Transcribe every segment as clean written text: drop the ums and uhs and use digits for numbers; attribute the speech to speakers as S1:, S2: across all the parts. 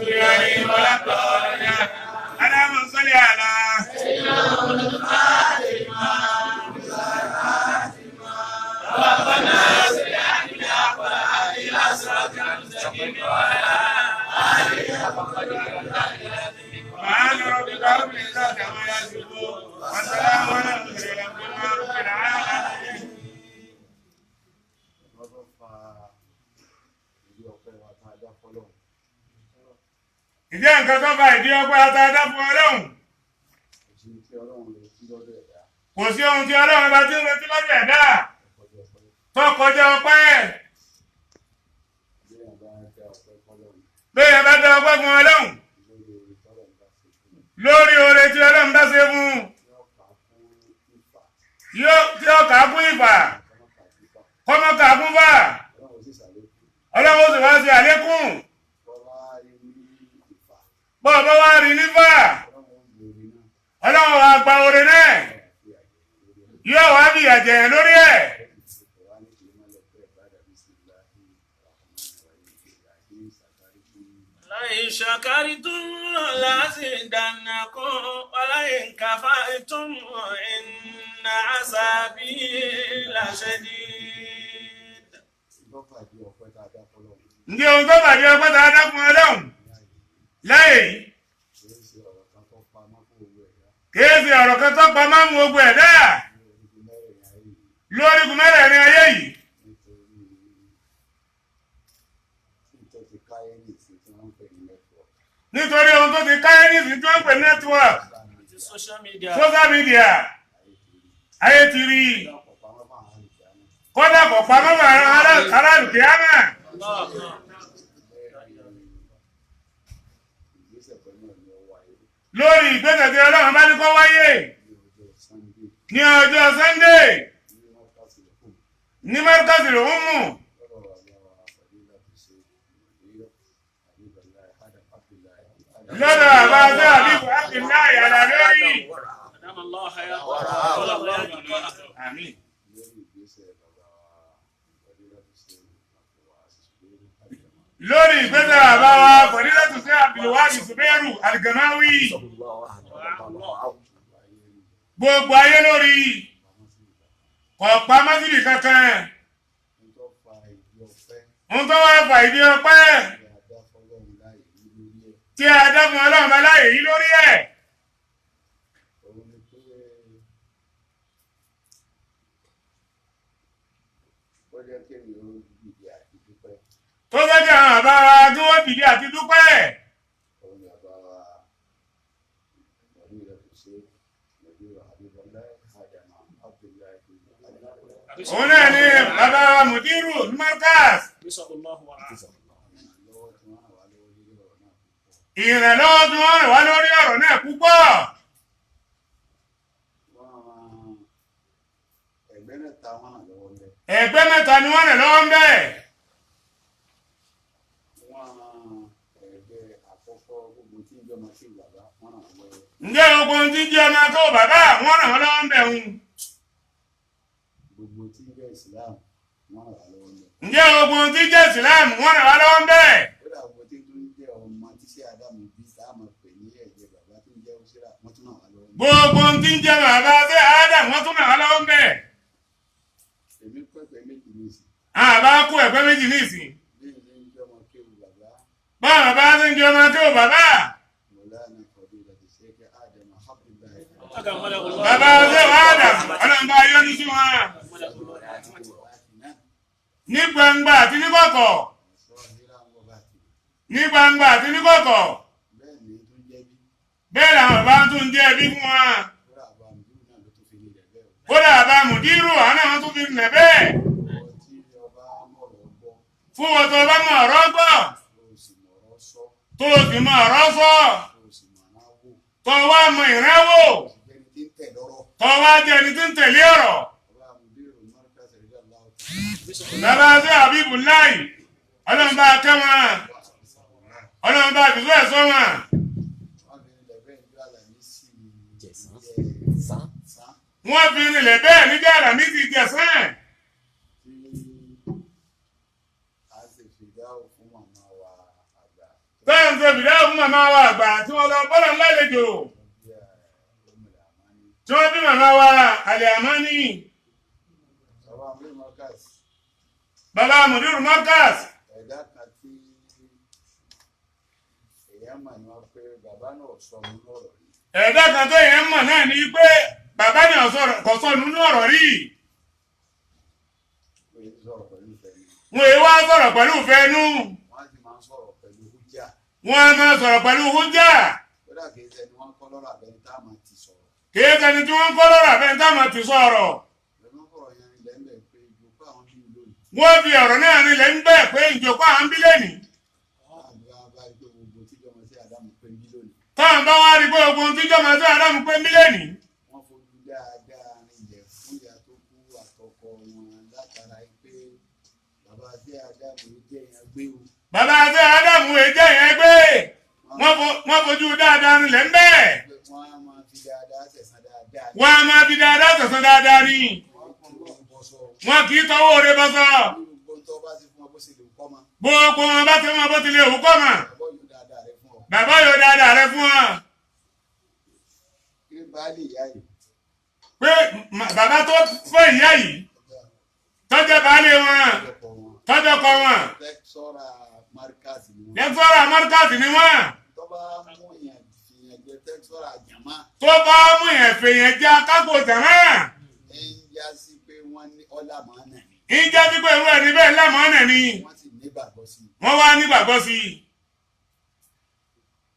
S1: المغضوب عليهم ولا الضالين. اللهم صل على سبحان ربك رب العزة عما يصفون وسلام على المرسلين والحمد لله رب العالمين.
S2: Wọ́n tó fa ìdí ọpẹ́ wa tá a dá fọ́lọ́run.
S1: Ìjẹ́ nǹkan tó fa ìdí ọpẹ́ àtàdá fún Ọlọ́run?
S2: Kò sí tí Ọlọ́run lè jí lọ́dọ̀ ẹ̀dá
S1: Kò sí ohun tí Ọlọ́run bá ti ń retí lọ́dọ̀ ẹ̀dá
S2: ọkọjọ́ ọpẹ́.
S1: tó kọjá ọpẹ́.
S2: Bí èèyàn bá dá ọpẹ́ fọ́lọ́run
S1: Bẹ́ẹ̀ bá dá ọpẹ́ fún Ọlọ́run
S2: lórí oore tọ́lọ́run bá ṣe fún un,
S1: lórí oore tí Ọlọ́run bá ṣe fún un,
S2: yóò kà á fún ìfà,
S1: yóò tí ó kà á kún ìfà,
S2: kọ́mọ́ kà á fún fà.
S1: kọ́mọ́ kà á kún fà.
S2: Ọlọ́run ó sì ṣàlékún.
S1: Ọlọ́run ó sì wá sí àlékún.
S2: Bọ́lá rí ní ìfà,
S1: Bọ́ ọ bá wá rí nífà,
S2: Ọlọ́run ó gbé oore náà,
S1: Ọlọ́run wá gba oore náà,
S2: yóò wá fi àjẹyàn
S1: yóò wá fi àjẹyàn
S2: lórí ẹ̀.
S1: lórí ẹ̀.
S3: لئن شكرتم لأزيدنكم ولئن كفرتم إن عذابي لشديد.
S1: Ǹjẹ́ ohun tó bàjẹ́ ọpẹ́ tá a dá fún Ọlọ́run láyè yìí kìí ṣe ọ̀rọ̀ kan tó pa máa ń gbogbo ẹ̀dá lórígun mẹ́rẹ̀ẹ̀rin ayé yìí, nítorí ohun tó ti káyé nísìnyí tí wọ́n ń pè ní network,
S3: Àti social media.
S1: Social media, ayé ti rí i. Kódà kò pamọ́ mọ́ aráàlú kìámà. Lórí ìgbésẹ̀ tí Ọlọ́run bá ní kó wáyé ní ọjọ́ Sunday ní mẹ́ríkàsì lòún mú lọ́dọ̀ àbá sí àbíkú Abdullahi Alalórí.
S3: أدام الله حياته وطول الله بقاءه.
S1: Àmín. Lórí ìgbésẹ̀ àbá wa Fọ̀dílátù sí Abdulwahab Zubairu Algamawi, gbogbo ayé lórí kò pamọ́ síbi kankan. Ohun tó wá fà ìdí ọpẹ́ tí a dá fún Ọlọ́run bá láàyè yìí lórí ẹ̀,
S2: Òun ni pé ó jẹ́ kémi ó dìde àti dúpẹ́.
S1: Tó fẹ́ kí àwọn àbá wa kí wọ́n dìde àti dúpẹ́,
S2: Òun ni àbá wa Fadilatu Sheikh Mudir Habibullah Adama Abdullahi.
S1: Òun náà ni bàbá wa Mudiru ní Markaz.
S3: نسأل الله ورعاه.
S2: Ìrànlọ́wọ́ tí wọ́n ràn wá lọ́wọ́ lórí ọ̀rọ̀ náà púpọ̀.
S1: Ìrànlọ́wọ́ tí wọ́n ràn wá lórí ọ̀rọ̀ náà púpọ̀.
S2: Wọ́n ran ẹgbẹ́ mẹ́ta, wọ́n ràn lọ́wọ́ ń bẹ̀.
S1: Ẹgbẹ́ mẹ́ta ni wọ́n ràn lọ́wọ́ ń bẹ̀.
S2: Wọ́n ran ẹgbẹ́ àkọ́kọ́, gbogbo tí ń jọmọ sí bàbá, wọ́n ràn wọ́n lọ́wọ́.
S1: Ǹjẹ́ ogun tí ń jẹ́ ọmọ akọ́ bàbá, wọ́n ràn wọ́n lọ́wọ́ ń bẹ̀ ń.
S2: Gbogbo tí ń jẹ́ Islam, wọ́n ràn wá lọ́wọ́ ń bẹ̀.
S1: Ǹjẹ́ ogun tí ń jẹ́ Islam, wọ́n ràn wá lọ́wọ́ ń bẹ̀.
S2: Kódà gbogbo tí tó ń jẹ́ ọmọ tí sí Ádámù bí tá a máa pè ní ẹ̀jẹ̀ bàbá tó ń jẹ́ Òṣèrà, wọ́n tún ràn wá lọ́wọ́ ń bẹ̀.
S1: Gbogbo tí ń jẹ́ bàbá sí Adam, wọ́n tún ràn wá lọ́wọ́ ń bẹ̀.
S2: Èmi pẹ́pẹ́ méjì ní ìsìn.
S1: Àbá kú ẹ̀gbẹ́ méjì ní ìsìn.
S2: Bí n ṣe ń jẹ́ ọmọ kéwu bàbá,
S1: Báwọn bàbá ti ń jẹ́ ọmọ akọ́ bàbá,
S2: Mọ̀lánà Fadilatu Sheikh Ádámù Abdullahi.
S3: أكمله الله.
S1: Bàbá sí Adam, Ọlọ́run bá yọ́nú sí wọn. Ní gbangba àti ní kọ̀kọ̀. Ní gbangba àti ní kọ̀kọ̀.
S2: Bẹ́ẹ̀ ni tó ń jẹ́ bí.
S1: Bẹ́ẹ̀ làwọn bàbá tún jẹ́ ẹbí fún wa.
S2: Kódà àbá Mùdírù náà ló tún fi ní ilẹ̀ bẹ́ẹ̀ o.
S1: Kódà bàbá Mùdírù, àwọn náà tún fi rìnlẹ̀ bẹ́ẹ̀.
S2: Ọwọ́ tí ọba mọ̀rọ̀ gbọ́,
S1: Fún wọn tó bá mọ ọ̀rọ̀ gbọ́,
S2: tó o sì mọ̀rọ̀ sọ,
S1: tó o sì mọ ọ̀rọ̀ sọ,
S2: tó o sì mọ̀rọ̀ wò,
S1: tó o wá mọ ìrẹ́wò,
S2: tó o sì jẹ́ni tí ń tẹ̀ lọ́rọ̀.
S1: tó o wá jẹ́ ẹni tí ń tẹ̀lé ọ̀rọ̀.
S2: Bàbá Mùdírù Markaz radiyallahu ta'ala.
S1: Bàbá sí Habibu láì, Ọlọ́run bá kẹ́ wọn, Ọlọ́run bá fìfẹ́ ẹ̀ sọ wọn.
S2: Wọ́n fi ilẹ̀ bẹ́ẹ̀ ní Àlàmísì
S4: Jẹ̀sán.
S2: jẹ́
S4: Sán.
S2: sán
S1: Wọ́n fi rinlẹ̀ bẹ́ẹ̀ níjẹ́ Àlàmísì jẹ̀sán.
S2: Tí a sì fi dáhùn fún màmá wa àgbà.
S1: Tó Bẹ́ẹ̀ ń ṣe fìdáwò fún màmá wa àgbà tí wọ́n lọ bọ́lá ńlá àlejò. Tí wọ́n bí màmá wa àlè àmánì.
S2: Bàbá mi Markaz.
S1: Bàbá Mùdírù Markaz.
S2: Ẹ̀dá kan tí èèyàn mà ní wọn pé bàbá náà sọ mí lọ́rọ̀ rí.
S1: Ẹ̀dá kan tó yẹn mọ̀ náà ni pé bàbá náà kò sọ nínú ọ̀rọ̀ rí.
S2: Wọ́n yìí sọ̀rọ̀ pẹ̀lú ìfẹ́ mi.
S1: Wọ́n èé wá sọ̀rọ̀ pẹ̀lú ìfẹ́nú.
S2: Wọ́n á sì máa ń sọ̀rọ̀ pẹ̀lú hújà.
S1: Wọ́n á máa sọ̀rọ̀ pẹ̀lú hújà.
S2: Kódà kìí ṣe ni wọ́n kọ́ lọ́rọ̀ àbẹ́ni tá a máa ti sọ̀rọ̀.
S1: Kìí ṣẹni tí wọ́n ń kọ́ lọ́rọ̀ àbẹ́ni tá a máa ti sọ̀rọ̀.
S2: Pẹ̀lú ọ̀rọ̀ yẹn ilẹ̀ ń bẹ̀ pé ìjókòó àwọn bíi lónìí.
S1: Wọ́n fi ọ̀rọ̀ náà rinlẹ̀ ń bẹ̀ pé ìjókòó à ń bí lẹ́nìí.
S2: Táwọn bá bá rí pé gbogbo tíjọ́ wọn sí Ádámù pé ń bí lónìí.
S1: Táwọn bá wá rí pé ogun tíjọ́ máa tó Ádámù pé ń bí lẹ́nìí.
S2: Wọ́n fojú dáadáa rinlẹ̀ fún ìyá tó kú àtọkọ wọn látara pé bàbá sí Ádámù jẹ́ èèyàn gbé o.
S1: Bàbá àti Ádámù èjẹ́ yẹn gbé. Wọ́n fojú dáadáa rinlẹ̀ ń bẹ̀.
S2: Wọ́n á máa fi dáadáa sẹ̀san dáadáa.
S1: Wọ́n á máa fi dáadáa sẹ̀san dáadáa ni.
S2: Wọ́n kì í bọ́ sọ.
S1: Wọ́n kì í tọwọ́ oore bọ́ sọ.
S2: Gbogbo tó bá ti fún ọ bó ṣe lè kọ́ ma.
S1: Gbogbo wọn bá ti mọ bó ti lè wù kọ́ mà.
S2: Bàbá yóò dáadáa rẹ fún ọ.
S1: Bàbá yóò dáadáa rẹ fún wọn.
S2: Kí baálé ìyá yìí.
S1: Pé bàbá tó fẹ́ ìyá yìí tọ́jọ́ baálé wọn
S2: Ọkọ wọn.
S1: tọ́jọ́ kọ wọn.
S2: Lẹ́kṣọ́rà Markaz ni wọ́n.
S1: Lẹ́kṣọ́rà Markaz ni wọ́n.
S2: Tó bá mú yàn fìyàn jẹ lẹ́kṣọ́rà jàmá.
S1: Tó bá mú yẹn fèèyàn jẹ́ akápò jàmá.
S2: Ẹ ń já sí pé wọ́n ní ọlá màá nà ní.
S1: Ń jẹ́ pípé irú ẹni bẹ́ẹ̀ lámọ́ọ́nà ni.
S2: Wọ́n sì nígbàgbọ́ sí i.
S1: Wọ́n wá nígbàgbọ́ sí i.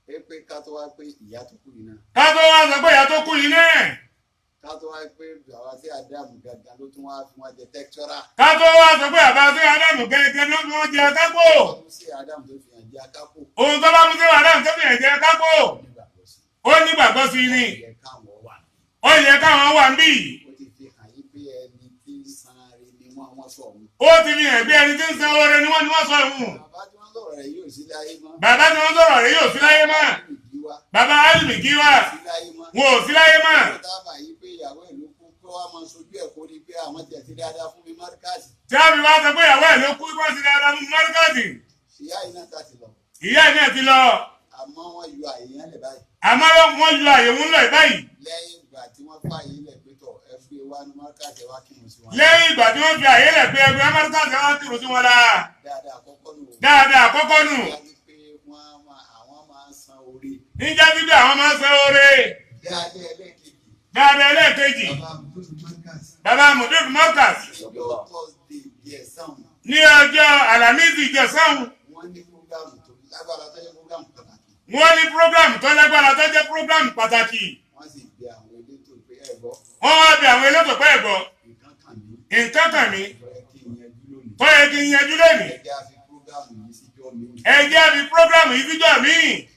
S2: Ẹ pé ká tó wá pé ìyá tó kú yìí náà.
S1: Ká tó wá sọ pé ìyá tó kú yìí náà.
S2: Ká tó wá pé bàbá sí Ádámù gangan ló tún wá fún wa jẹ lẹ́kṣọ́rà.
S1: Ká tó wá sọ pé bàbá sí Ádámù gẹ́gẹ́ ló fi wọ́n jẹ akápò.
S2: Tó sí Ádámù tó fi hàn jẹ akápò.
S1: Ohun tó bá mú sí Ádámù tó fi hàn jẹ akápò.
S2: Nígbàgbọ́ sí i.
S1: Ó nígbàgbọ́ sí i ni.
S2: Ó yẹ káwọn wà.
S1: Ó yẹ káwọn wà ń bí.
S2: Ó ti fi hàn yí pé ẹni tí ń san re ni wọ́n wọ́n sọ òun.
S1: Ó ti fi hàn pé ẹni tí ń san oore ni wọ́n ni wọ́n sọ ìhun.
S2: Bàbá tí wọ́n sọ̀rọ̀ rẹ̀ yóò sí láyé mọ́.
S1: Bàbá tí wọ́n sọ̀rọ̀ rẹ̀ yóò sí láyé mọ́.
S2: Ìdíwá
S1: Bàbá Álìmì Gíwà
S2: sí láyé mọ́.
S1: wọn ò sí láyé mọ́.
S2: Ó dábàá yí pé ìyàwó ẹ̀ ló kú kó wá máa sojú ẹ̀ kó rí pé àwọn tiẹ̀ ti dáadáa fún mi Márkàsì.
S1: Tí a fi wá sọ pé ìyàwó ẹ̀ ló kú kó sí dáadáa fún Márkàsì.
S2: Ìyá yìí náà ta ti lọ.
S1: Ìyá ẹ̀ náà ti lọ.
S2: Àmọ́ wọ́n yọ àyè yẹn lẹ̀ báyìí.
S1: Àmọ́ wọ́n yọ àyè wọn lọ báyìí.
S2: Lẹ́yìn ìgbà tí wọ́n fà yín lẹ̀ pé tọ̀ ẹ gbé wá ní Márkàsì ẹ wá kírun sí wọn.
S1: Lẹ́yìn ìgbà tí wọ́n fi àyè lẹ̀ pé ẹgbẹ́ Márkàsì wá kírun sí wọn la.
S2: Dáadáa àkọ́kọ́ nù.
S1: Dáadáa àkọ́kọ́ nù.
S2: Ìyá ni pé wọ́n máa àwọn máa ń san orí.
S1: Níjẹ́ bíbí àwọn máa ń san oore.
S2: Dáadáa ẹlẹ́ẹ̀kejì.
S1: Dáadáa ẹlẹ́ẹ̀kejì.
S2: Bàbá Mùdúrù Márkàsì.
S1: Bàbá Mùdúrù Márkàsì.
S2: Ọjọ́ Thursday bí ẹ̀sán
S1: Ní ọjọ́ Àlàmísì ìjẹsán.
S2: wọ́n ní fúgàmù tó lágbára tó yẹ fúgàmù pàtàkì.
S1: Wọ́n ní prógrámù tó lágbára tó jẹ́ prógrámù pàtàkì.
S2: Wọ́n sì gbé àwọn elétò pé ẹ gbọ́
S1: Wọ́n wá bí àwọn elétò pẹ́ ẹ̀gbọ́.
S2: nǹkan kàn mí.
S1: Nǹkan kàn mí.
S2: Tó yẹ kí n yanjú lónìí.
S1: Tó yẹ kí n yanjú lónìí.
S2: Ẹ jẹ́ á fi fúgàmù yìí síjọ́ mi.
S1: Ẹ jẹ́ á fi prógrámù yìí síjọ́ míì.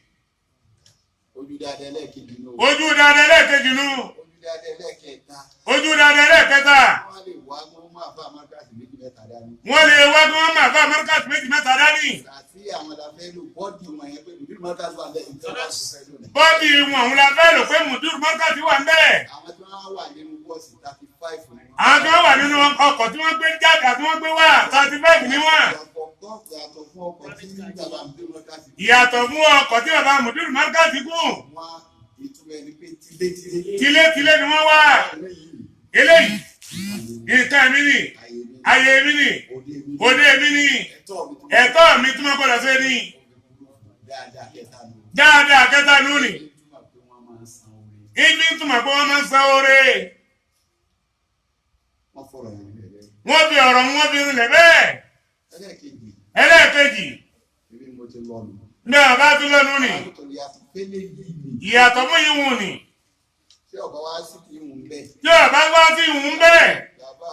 S2: Ojú dáadáa ẹlẹ́ẹ̀kejì nù.
S1: Ojú dáadáa ẹlẹ́ẹ̀kejì nù.
S2: Ojú dáadáa ẹlẹ́ẹ̀kẹta.
S1: Ojú dáadáa ẹlẹ́ẹ̀kẹta.
S2: Wọ́n lè wá kí wọ́n máa fa Márkàsì méjì mẹ́ta dání.
S1: Wọ́n lè wá kí wọ́n máa fa Márkàsì méjì mẹ́ta dání.
S2: Àti àwọn la fẹ́ lò bọ́ọ̀dì wọn yẹn pé Mùdúrù Márkàsì wà lẹ́yìn tó bá ti fẹ́ lò ní.
S1: Bọ́ọ̀dì wọn òun la fẹ́ lò pé Mùdúrù Márkàsì wà ń bẹ̀.
S2: Àwọn tí wọ́n wà nínú bọ́ọ̀sì 35 ni wọ́n.
S1: Àwọn tí wọ́n wà nínú ọkọ̀ tí wọ́n gbé jáde àti wọ́n gbé wá 35 ni wọ́n.
S2: Yàtọ̀ fún ọkọ̀ tí bàbá Mùdúrù Márkàsì.
S1: Ìyàtọ̀ fún ọkọ̀ tí bàbá Mùdúrù Márkàsì gùn.
S2: Wọ́n ìtumọ̀ ẹni pé tilétilé.
S1: Tilétilé ni wọ́n wá.
S2: Eléyìí
S1: Eléyìí nǹkan mi nì,
S2: ayé mi
S1: ayé mi nì,
S2: òde mi
S1: òde mi nì,
S2: ẹ̀tọ́ mi tó
S1: ẹ̀tọ́ mi tí mo gbọ́dọ̀ ṣe ni.
S2: dáadáa kẹta nù.
S1: Dáadáa kẹta nù ni.
S2: Ìtumọ̀ pé wọ́n máa ń san oore.
S1: Ibi túmọ̀ pé wọ́n máa ń san oore.
S2: Wọ́n fọ̀rọ̀ yẹn lẹ̀.
S1: Wọ́n fi ọ̀rọ̀ wọn fi rinlẹ̀ bẹ́ẹ̀.
S2: Ẹlẹ́ẹ̀kejì
S1: Ẹlẹ́ẹ̀kejì
S2: ibi mo ti lọ nù.
S1: ní ọba tún lọ́nu nì.
S2: Àgùntàn ìyàtọ̀ pélé yìí ni.
S1: Ìyàtọ̀ mú ìwùn nì.
S2: Ṣé ọ̀bá wá sí kí ń bẹ́ẹ̀?
S1: Tí ọba wá sí ìwùn bẹ́ẹ̀.
S2: Bàbá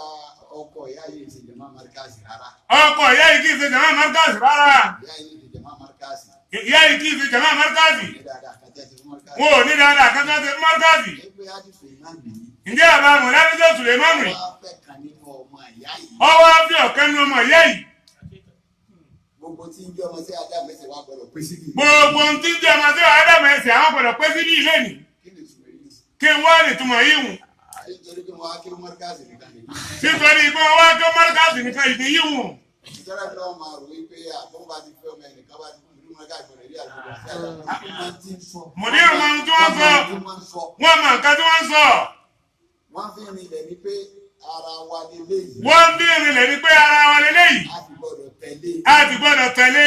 S2: ọkọ ìyá yìí ṣe jẹ̀má Márkàsì rárá.
S1: Ọkọ ìyá yìí kì í ṣe jàmá Márkàsì rárá.
S2: Ìyá yìí ṣe jẹ̀má Márkàsì.
S1: Ìyá yìí kì í ṣe jàmá Márkàsì.
S2: Ní dáadáa kan tẹ́ ṣe fún Márkàsì.
S1: Wọn ò ní dáadáa kan tó ṣe fún Márkàsì.
S2: Ẹgbẹ́ Ájísù Ìmáàmì yìí.
S1: Ǹjẹ́ àbá Mọ̀lábíjọ́ Sùlẹ̀mánù yìí?
S2: Wọ́n á fẹ́ kan nínú ọmọ ìyá yìí.
S1: Ọwọ́ á fi ọ̀kan nu ọmọ ìyá yìí.
S2: Gbogbo tí ń jẹ́ ọmọ sí Ádámù ẹsẹ̀ wa gbọ́dọ̀ pé síbi.
S1: Gbogbo ohun tí ń jẹ́ ọmọ sí Ádámù ẹsẹ̀ àwọn gbọ́dọ̀ pé síbí ilé nì.
S2: Kí ni ìtumọ̀ yìí?
S1: Kí n wá nìtumọ̀ yìí wù.
S2: Nítorí pé wọ́n á kí Márkàsì nìkan nìyí.
S1: Nítorí pé wọ́n wá kí Márkàsì nìkan ìdí yìí wù.
S2: Ìjọba ìlú wọn máa rò wípé àbọ̀n bá ti fẹ́ ọmọ ẹnìkan bá ti fún ìlú
S1: Mùdírù mọ ohun tí wọ́n sọ. Wọ́n mọ nǹkan tí wọ́n sọ.
S2: Wọ́n fi rinlẹ̀ ní pé ara wa leléyìí.
S1: Wọ́n fi rinlẹ̀ ní pé ara wa leléyìí.
S2: A ti gbọ́dọ̀ tẹ̀lé.
S1: A ti gbọ́dọ̀ tẹ̀lé.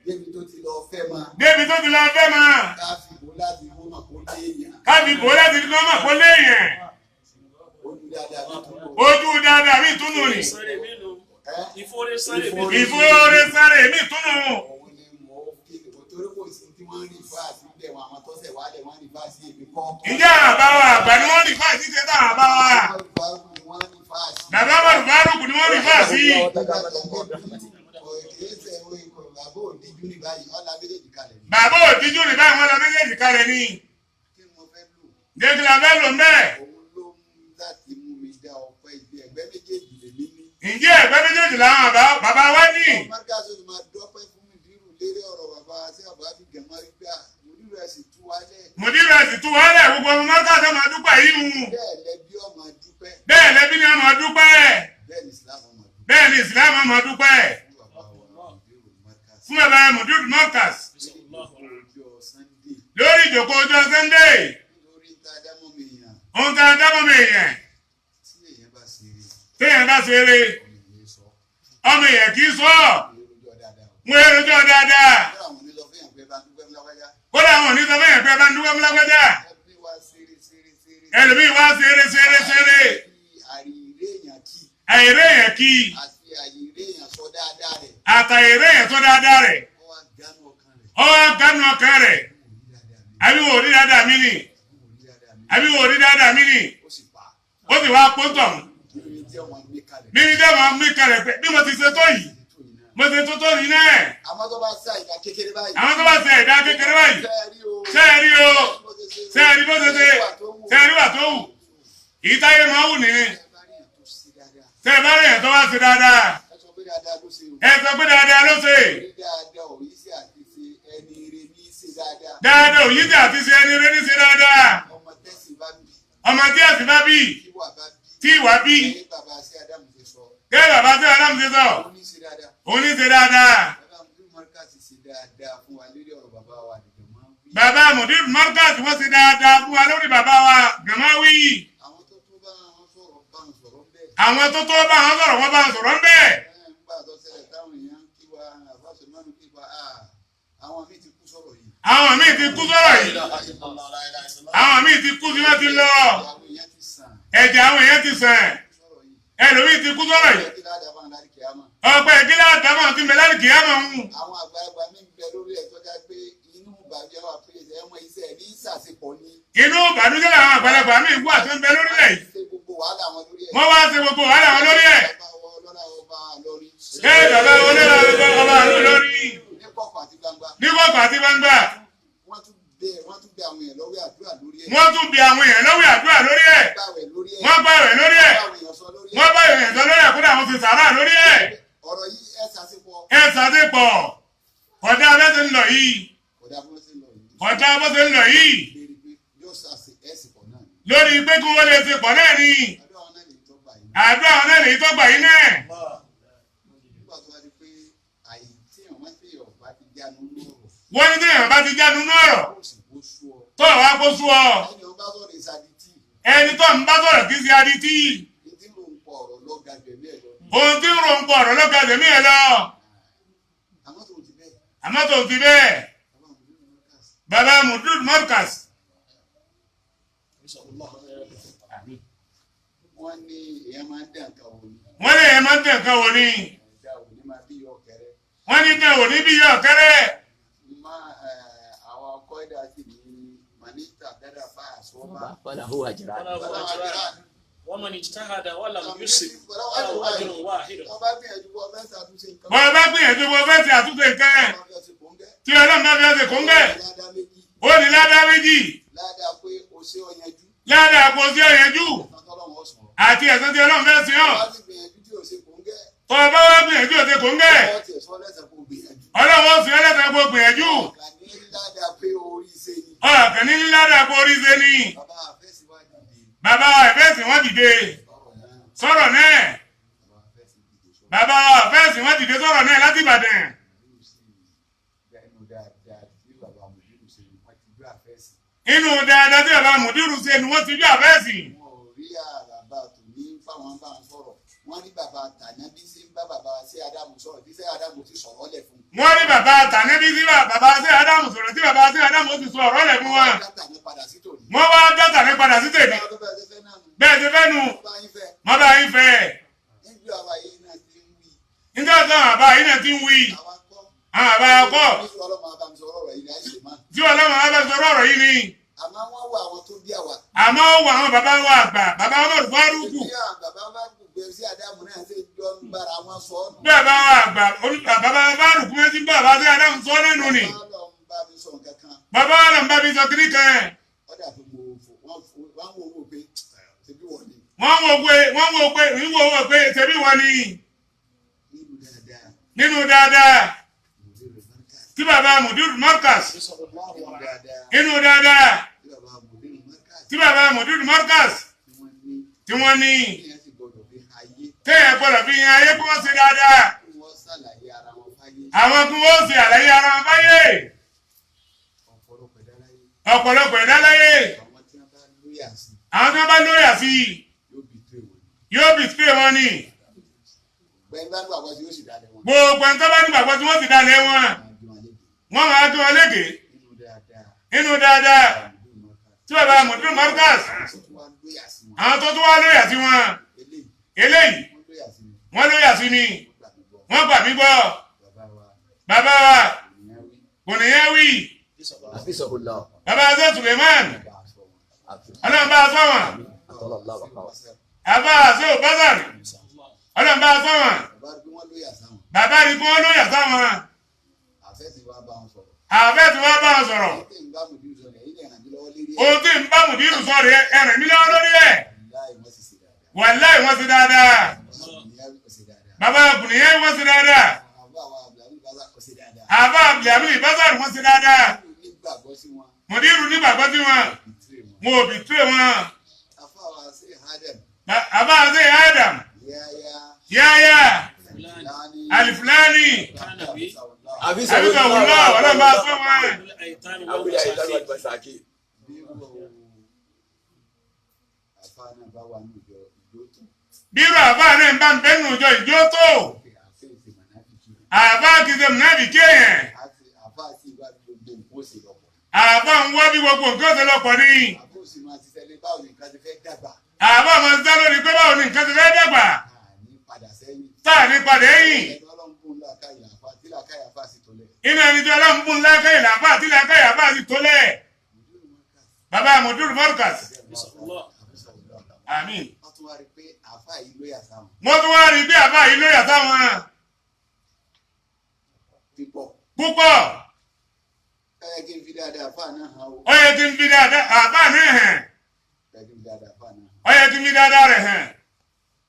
S2: Débi tó ti lọ fẹ́ ma.
S1: Débi tó ti lọ fẹ́ ma.
S2: Ká fi bò láti kó mọ̀ kó léèyàn.
S1: Ká fi bò láti kó mọ̀ kó léèyàn.
S2: Ojú dáadáa mi túnú.
S1: Ojú dáadáa mi túnú ni.
S3: Ìfòrè sáré mi túnú.
S1: Ìfòrè sáré mi túnú.
S2: Òun ni mo kí torí kò sí tí wọ́n rí fáàsì bẹ́ẹ̀ wọn àwọn tọ́sẹ̀ wálẹ̀ wọ́n rí fáàsì èmi kọ́.
S1: Ǹjẹ́ àbá wa àgbà ni wọ́n rí fáàsì ṣe tá àbá wa? Bàbá Umaru Faruk ni wọ́n rí fáàsì. Bàbá òdíjú ní báyìí wọ́n la méjèèjì kalẹ̀ ni. Jẹ́ kí la fẹ́ lò ń bẹ́ẹ̀. Ǹjẹ́ ẹ̀gbẹ́ méjèèjì làwọn bàbá wa ní? Mùdírù ẹ̀sìn tú wálẹ̀ gbogbo ọmọ mọ́tàdé máa dúpẹ́ yìí hù. Bẹ́ẹ̀ lẹ́bí ni ọmọ dúpẹ́. Bẹ́ẹ̀ ni ìsìlámù ọmọ dúpẹ́. Fún bàbá Mùdírù Mọ́kàs. Lórí ìjòkó ọjọ́ Sunday. Ohun tá a dámọ̀ mi èèyàn. Téèyàn bá ṣeré. Ọmọ èèyàn kì í sọ. Wọ́n èròjọ́ dáadáa. Kódà àwọn òní sọ fẹ́yìn pé bá ń dúpẹ́ fún lágbájá. Ẹlòmíì wá ṣeré ṣeré ṣeré. Àìrè èèyàn kí. Àtàìrè èèyàn sọ dáadáa rẹ̀. Ó wá gánú ọkàn rẹ̀. Àbí wò rí dáadáa mí nì. Àbí wò rí dáadáa mí nì. Ó sì wá pọ́ńtọ̀. Mímí jẹ́ màá mí kalẹ̀ pé bí mo ti ṣe tó yìí. Mo ṣe tó tó yìí náà.
S2: Àwọn tó bá ṣe àìdá kékeré báyìí.
S1: Àwọn tó bá ṣe àìdá kékeré báyìí. Ṣé ẹ rí o? Ṣé ẹ rí bó ṣe ṣe? Ṣé ẹ rí wà tó wù? Èyí táyé máa wù nìyẹn. Ṣé ẹ bá rí ẹ̀ tó bá ṣe dáadáa? Ẹ sọ pé dáadáa ló ṣe. Dáadáa òyí tí àti ṣe ẹni rẹ ní ṣe dáadáa. Ọmọ tí ẹ̀sìn bá bí. Tí ìwà bí. Gẹ́gẹ́ bàbá tí Ádámù ṣe sọ. Òun ní ṣe dáadáa. Bàbá Mùdírù Mọ́kàs wọ́n ṣe dáadáa fún wa lórí bàbá wa Gàmáwí. Àwọn tó tó bá wọn sọ̀rọ̀ wọ́n bá wọn sọ̀rọ̀ ń bẹ̀. Àwọn míì ti kú sọ̀rọ̀ yìí. Àwọn míì ti kú sí wọ́n ti lọ. Ẹ̀jẹ̀ àwọn èèyàn ti sàn. Ẹlòmíì ti kú sọ̀rọ̀ yìí. Ọ̀pẹ ìdílé àtàwọn ti mẹ́lá ní kìámọ̀ ń.
S2: Àwọn àgbàlagbà mi ń bẹ lórí ẹ̀ tọ́já pé inú ìbànújẹ́ wà pé ẹ̀mọ iṣẹ́ ní ìsàsepọ̀ ni.
S1: Inú ìbànújẹ́ làwọn àgbàlagbà mi wà tó ń bẹ lórílẹ̀ yìí.
S2: Wọ́n
S1: wá ṣe gbogbo wàhálà wọn lórí ẹ̀. Ṣé bàbá ọlọ́lá ọba ìlú lórí?
S2: Ní kọ̀kọ̀ àti gbangba.
S1: Ní kọ̀kọ̀ àti gbangba.
S2: Wọ́n tún bẹ àwọn èèyàn lọ́wọ́ àdúrà lórí ẹ̀.
S1: Wọ́n tún bẹ àwọn èèyàn lọ́wọ́ àdúrà lórí ẹ̀. Wọ́n gbààwẹ̀ lórí ẹ̀. Wọ́n bá èèyàn sọ lórí ẹ̀ kódà wọ́n ti sàárà lórí ẹ̀.
S2: Ọ̀rọ̀ yìí ẹ ṣàṣepọ̀.
S1: Ẹ ṣàṣepọ̀. Kọjá bó ṣe ń lọ yìí. Kọjá bó ṣe ń lọ yìí. Lórí pé kí wọ́n lè ṣe pọ̀ náà ni. Àdúrà wọn náà lè tó gbà yín náà. Wọ́n ní téèyàn bá ti jánu nú ọ̀rọ̀. Tó wàá kó sú ọ. Ẹni tó ń bá sọ̀rọ̀ kì í ṣe adití. Ohun tí ń ro ń pọ̀ ọ̀rọ̀ ló ga jẹ̀mí ẹ̀ lọ. Àmọ́ tó ti bẹ́ẹ̀. Bàbá Mùdírù Mọ́kàs.
S2: Wọ́n ní èèyàn máa ń dẹ̀ nǹkan wò ni.
S1: Wọ́n ní èèyàn máa ń dẹ̀ nǹkan wò ni. Wọ́n ní dẹ̀ wò ní bí yọ ọ̀kẹ́rẹ́.
S2: Àwọn ọkọ̀ ẹ̀dá sì ní Manita dáadáa bá àṣọ bá.
S3: ومن اجتهد ولم يصب فله أجر واحد.
S1: Bọ́ bá gbìyànjú bọ́ fẹ́ ṣe àtúnṣe nǹkan tí Ọlọ́run bá fi ọ̀sẹ̀ kóńgẹ́. Ó ní ládàá méjì.
S2: Ládàá pé o ṣe ọ̀yanjú.
S1: Ládàá pé o ṣe ọ̀yanjú. Àti ẹ̀san tí Ọlọ́run fẹ́ ṣe ọ́. Tọ́ bá wá gbìyànjú ọ̀sẹ̀ kóńgẹ́. Ọlọ́run ó fi ọlọ́sẹ̀ kó gbìyànjú. Ọ̀kàn ní ládàá pé orí ṣe ni. Bàbá ẹ̀fẹ́sì wọ́n dìde sọ̀rọ̀ náà. Bàbá ẹ̀fẹ́sì wọ́n dìde sọ̀rọ̀ náà láti Ìbàdàn.
S2: àfẹ́sì.
S1: Inú dáadáa tí bàbá mùdírù ṣe ni wọ́n ti jú àfẹ́sì.
S2: Wọn ò rí àràbà tó ní fáwọn bá ń sọ̀rọ̀. Wọ́n rí bàbá tàná bí ṣe ń bá bàbá sí Ádámù sọ̀rọ̀ bí ṣe Ádámù ti sọ̀rọ̀ lẹ̀ fún.
S1: Wọ́n rí bàbá tànẹ́bí sí bàbá sí Ádámù sọ̀rọ̀ tí bàbá sí Ádámù ó ti sọ ọ̀rọ̀ lẹ̀ fún wọn.
S2: Wọ́n dá tàná padà sí tòní.
S1: Wọ́n wá dá tànẹ́ padà sí tèmi.
S2: Báwo bẹ́ẹ̀ ṣe fẹ́ náà nù.
S1: Bẹ́ẹ̀ ti fẹ́ nu.
S2: Wọ́n bá yín fẹ́.
S1: Wọ́n bá yín fẹ́.
S2: Níbi àwa yìí náà ti ń wí.
S1: Nígbà táwọn àbá yìí náà ti ń wí.
S2: Àwa kọ́.
S1: Àwọn àbá kọ́.
S2: Níbi ọlọ́mọ abamisọ̀rọ̀ ọ̀rọ̀ yìí ni àìsè máa.
S1: Tí ọlọ́mọ bá sọ̀rọ̀ ọ̀rọ̀ yìí ni.
S2: Àmọ́ wọ́n wọ àwọn tó bí àwa.
S1: Àmọ́ ó wọ àwọn bàbá wa àgbà, bàbá Umaru Faruku.
S2: Bí àwọn bàbá bá gbé sí Ádámù náà ṣe jọ ń bára wọn sọ ọ́ nù.
S1: Bí bàbá wa àgbà, bàbá Faruku mẹ́tí ń bá bàbá sí Ádámù sọ lẹ́nu ni.
S2: Bàbá lọ ń bá mi sọ nǹkan kan.
S1: Bàbá wa lọ ń bá mi sọ kiri kan.
S2: Ó dà fún mo fò wọ́n wò wò pé ṣebí wọ́n ni.
S1: Wọ́n wò pé wọ́n wò pé ń wò wò pé ṣebí wọ́n ni.
S2: Nínú dáadáa.
S1: Nínú dáadáa.
S2: Mùdírù Markaz.
S1: Tí bàbá Mùdírù Markaz.
S2: Nínú dáadáa.
S1: Nínú dáadáa.
S2: Tí bàbá Mùdírù Markaz.
S1: Tí bàbá Mùdírù Markaz.
S2: Tí wọ́n ní.
S1: Tí wọ́n ní.
S2: Téèyàn sì gbọ́dọ̀ fi ayé.
S1: Téèyàn gbọ́dọ̀ fi yan ayé kí wọ́n ṣe dáadáa.
S2: Kí wọ́n ṣàlàyé ara wọn fáyé.
S1: Àwọn kí wọ́n ṣe àlàyé ara wọn fáyé.
S2: Ọ̀pọ̀lọpọ̀ ẹ̀dá láyé.
S1: Ọ̀pọ̀lọpọ̀ ẹ̀dá láyé.
S2: Àwọn tí wọ́n bá lóyà sí.
S1: Àwọn tí wọ́n bá lóyà sí.
S2: Yóò bì tó èèwọ̀ ni.
S1: Yóò bì tó èèwọ̀ ni.
S2: Gbẹ̀yìn bá nígbàgbọ́ tí yóò sì dalẹ̀ wọn.
S1: Gbogbo ẹni tó bá nígbàgbọ́ tí wọ́n sì dalẹ̀ wọn. Wọ́n máa dún wọn lége.
S2: Nínú dáadáa.
S1: Nínú dáadáa. Tí bàbá Mùdírù Markaz. Àwọn tó tún wá lóyà sí wọn. Eléyìí. Wọ́n lóyà sí mi. Wọ́n gbà mí gbọ́. Bàbá wa. Kò nìyẹn wí. Bàbá Azẹ́ Suleiman. Ọlọ́run bá a sọ wọn. Bàbá Azẹ́ Òbázàrì. Ọlọ́run bá a sọ wọn. Bàbá rí kí wọ́n lóyà sáwọn. Àfẹ́ tí wọ́n bá wọn sọ̀rọ̀. Ohun tí ń bá Mùdírù sọ rẹ̀ ẹ̀rìn mi lọ́wọ́ lórí ẹ̀. Wàláì wọ́n ti dáadáa. Bàbá Bùnìyẹ́ wọ́n ti dáadáa. Àbá Abdulhamid Bazar wọ́n ti dáadáa. Mùdírù nígbàgbọ́ sí wọn. Mo ò bì tú wọn. Àbá Azẹ́ Adam. Yáyá. Alifulani. Àbísọ̀wùlọ́ ọlọ́run bá sọ wọn. Bírò àbá náà ń bá ń bẹ́nu ìjọ ìjó tó. Àbá kìí ṣe mùnábì kéèyàn. Àbá ń wá bí gbogbo nǹkan ṣe lọ́pọ̀ ní. Àbá máa ń sá lórí pé báwo ni nǹkan ti fẹ́ dàgbà. Táà ní padà ẹ̀yìn. Inú ẹni tí ọlọ́run bùn lákàyè làbá àti làkàyè àbá àti tólẹ̀. Bàbá Mùdírù Markaz. Àmín.
S2: Wọ́n tún wá rí pé àfá yìí lóyà sáwọn.
S1: Wọ́n tún wá rí bí àfá yìí lóyà sáwọn.
S2: Pípọ̀.
S1: Púpọ̀.
S2: Ó yẹ kí n fi dáadáa àfá náà hàn o.
S1: Ó yẹ kí n fi dáadáa àfá náà hàn.
S2: Ó yẹ kí n fi dáadáa àfá náà hàn.
S1: Ó yẹ kí n fi dáadáa rẹ̀ hàn.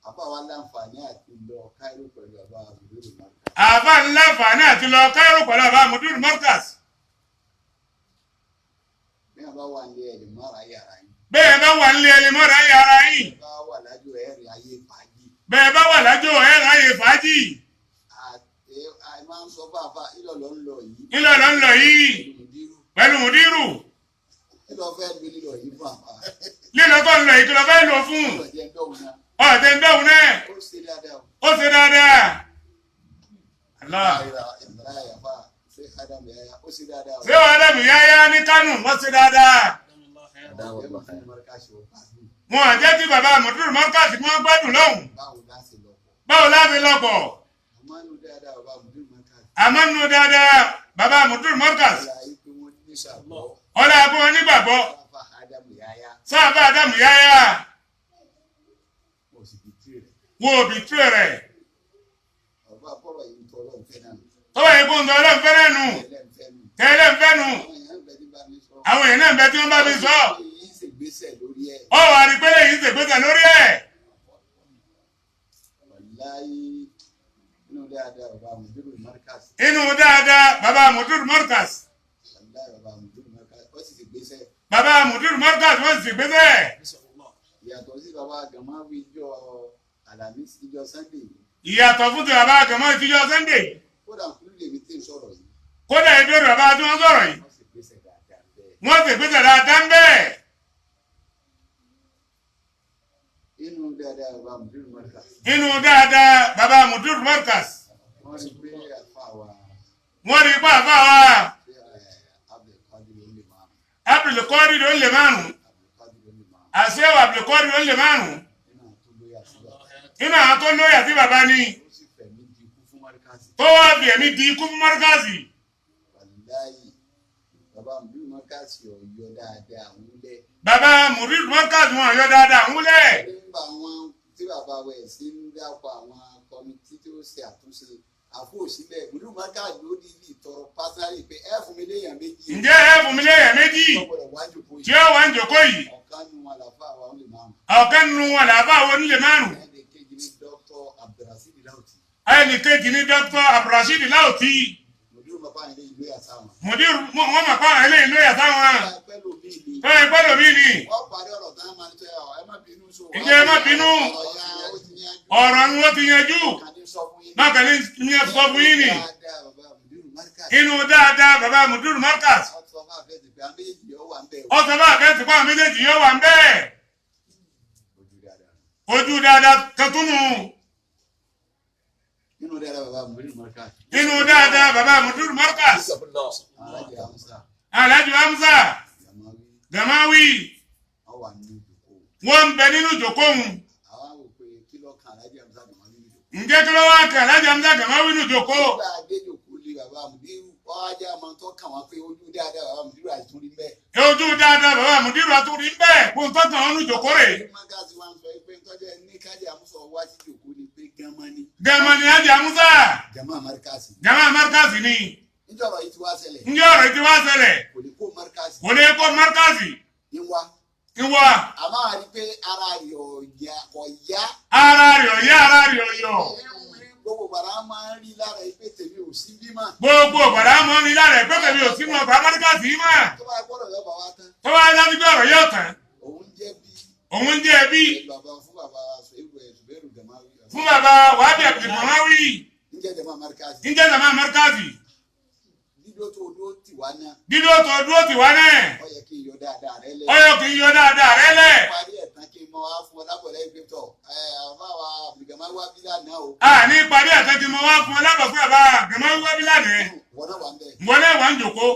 S2: Àfá wa láǹfààní àti lọ Káírò pẹ̀lú àbá Mùdírù Markaz.
S1: Àfá láǹfààní àti lọ Káírò pẹ̀lú àbá Mùdírù Markaz.
S2: Bí wọ́n bá wà ní ẹ̀lì mọ́ra yàrá yín.
S1: Bẹ́ẹ̀ bá wà nílé ẹni mọ́ra yàrá yín.
S2: Bẹ́ẹ̀ bá wà lájò ẹ̀rì ayé fàájì.
S1: Bẹ́ẹ̀ bá wà lájò ẹ̀rì ayé fàájì.
S2: A máa ń sọ fún àfá ìlọ̀ lọ ń lọ yìí.
S1: Ìlọ̀ lọ ń lọ yìí. Pẹ̀lú Mùdírù.
S2: Lílọ fẹ́ lu lílọ yìí fún àfá.
S1: Lílọ tó ń lọ yìí kí lọ fẹ́ lò fún. Ọ̀jẹ̀ ń dọ̀hún náà.
S2: Ó ṣe dáadáa.
S1: Ó ṣe dáadáa. Allah. Ṣé Ádámù Yáyá ní Kánò wọ́n ṣe dáadáa? Wọn à jẹ́ kí bàbá Mùdírù Markaz kí wọ́n gbádùn lọ́hùn. Báwo láti lọ́pọ̀? Àmọ́ nínú dáadáa bàbá Mùdírù Markaz. Ọlá àbọ̀ wọn nígbàgbọ́. Sáàbà Ádámù Yáyá. Wọn ò bì tú rẹ̀. Tọ́wọ́ yìí kó ń tọ́ ọlọ́run fẹ́rẹ́ nù. Tẹ́lẹ̀ ń fẹ́ nù. Àwọn èèyàn náà ń bẹ tí wọ́n bá mi sọ. Ó wà ní pẹ́lẹ́ yìí ṣègbésẹ̀ lórí ẹ̀. Inú dáadáa bàbá Mùdírù Markaz. Bàbá Mùdírù Markaz wọ́n sì gbésẹ̀.
S2: Ìyàtọ̀ sí bàbá Gàmáwí ìjọ Àlàmísì ìjọ Sunday yìí.
S1: Ìyàtọ̀ fún ti bàbá Gàmáwí ìjọ Sunday yìí.
S2: Kódà kúrú lèmi tí ń sọ̀rọ̀ yìí.
S1: Kódà ìbéèrè bàbá tí wọ́n sọ̀rọ̀ yìí. Wọ́n sì gbèsè dáadáa ń bẹ́ẹ̀.
S2: Inú dáadáa bàbá Mudiru Markaz.
S1: Inú dáadáa bàbá Mudiru Markaz.
S2: Wọ́n rí pé àfa wa.
S1: Wọ́n rí pé àfa wa.
S2: Abdulkadir ó lè márùn.
S1: Abdulkadir ó lè márùn. Àṣewà Abdulkadir ó lè márùn. Nínú àwọn tó lóyà sí bàbá ni.
S2: Ó sì fẹ̀mí di ikú fún Markaz.
S1: Tó wá fi ẹ̀mí di ikú fún Markaz.
S2: Wàláyì bàbá Mudiru Markaz ọ̀yọ́ dáadáa ń lẹ̀.
S1: Bàbá Mudiru Markaz wọn ọ̀yọ́ dáadáa ń lẹ̀.
S2: Nígbà wọn tí bàbá wẹ̀ sí ń dàpọ̀ àwọn kọ́mítì tí ó ṣe àtúnṣe àfọ̀sílẹ̀ Mudiru Markaz ló di ibi ìtọrọ pásárì pé ẹ fún mi léèyàn méjì.
S1: Ǹjẹ́ ẹ fún mi léèyàn méjì? Tí ó wà ń jòkó yìí.
S2: Ọ̀kan nu wọn làfà wa ó lè márùn.
S1: Ọ̀kan nu wọn làfà wa ó lè márùn.
S2: Ẹnì kejì ní Dr. Abdulrasheed Lauti.
S1: Ẹnì kejì ní Dr. Abdulrasheed Lauti.
S2: Mudiru mọ̀ fáwọn eléyìí lóyà sáwọn.
S1: Mudiru wọn mọ̀ fáwọn eléyìí lóyà sáwọn. Tó ẹ pẹ́ lómi ni.
S2: Wọ́n parí ọ̀rọ̀ tán máa ń tẹ́ ọ, ẹ má bínú sọ.
S1: Ǹjẹ́ ẹ má bínú? Ọ̀rọ̀ ni wọ́n ti yanjú. Mákàlí ní ẹ sọ fún yín ni. Inú dáadáa bàbá Mudiru Markaz. Ó sọ fún àfẹ́sì pé àwọn méjèèjì yóò wà ń bẹ́ẹ̀. Ojú dáadáa kan tún nù.
S2: Inú dáadáa bàbá Mudiru Markaz.
S1: Inú dáadáa bàbá Mudiru Markaz. Alhaji Hamza. Gamawi. Wọ́n ń bẹ nínú ìjókòó. Ǹjẹ́ kí ló wá kàn Alhaji Hamza Gamawi nínú ìjókòó?
S2: Nígbà adéjòkó lé bàbá Mudiru, ọjà máa ń tọ́ka wọn pé ojú dáadáa bàbá Mudiru àtúrí ń bẹ.
S1: Ojú dáadáa bàbá Mudiru àtúrí ń bẹ. Kó n tọ́ka wọn nínú ìjókòó rè.
S2: Markaz wa ń sọ pé tọ́jú ẹ ní kájí Hamza wá sí ìjókòó ni pé gánmọ́ ni.
S1: Gánmọ́ ni Alhaji Hamza.
S2: Jama Markaz.
S1: Jama Markaz ni.
S2: Níjọ́ ọ̀rọ̀ yìí ti wá ṣẹlẹ̀.
S1: Níjọ́ ọ̀rọ̀ yìí ti wá ṣẹlẹ̀.
S2: Kò lè kó Markaz.
S1: Kò lè kó Markaz.
S2: Ń wá.
S1: Ń wá.
S2: A máa rí pé ara rẹ̀ ò yá.
S1: Ara rẹ̀ ò yá, ara rẹ̀ ò yọ̀.
S2: Gbogbo bàrà máa ń rí lára ìpè tèmi ò sí bí mà.
S1: Gbogbo bàrà máa ń rí lára ìpè tèmi ò sí mọ̀ bàbá Markaz yìí mà.
S2: Tó bá gbọ́dọ̀ yọ bàbá tán.
S1: Tó bá dájú pé ọ̀rọ̀ yóò tán.
S2: Òun jẹ́ bí.
S1: Òun jẹ́ bí.
S2: Bàbá fún bàbá Zubairu Gamawi.
S1: Fún bàbá Wàhábì Abdulgamawi.
S2: Ǹjẹ́ jama Markaz.
S1: Ǹjẹ́ jama Markaz.
S2: Dídó tó dúró tì wá náà.
S1: Dídó tó dúró tì wá náà.
S2: Ó yẹ kí n yọ dáadáa rẹ lẹ̀.
S1: Ó yẹ kí n yọ dáadáa rẹ lẹ̀.
S2: Parí ẹ̀ tán kí n mọ wá fún ọ lábọ̀lẹ́ ìgbé tọ̀. Ẹ àbá wa Abdulgamawi wá bí lánàá o.
S1: A ní parí ẹ̀ tán kí n mọ wá fún ọ lábọ̀ fún bàbá Abdulgamawi wá bí lánàá.
S2: Wọ́n náà wà ń bẹ̀.
S1: Wọ́n náà wà ń jòkó.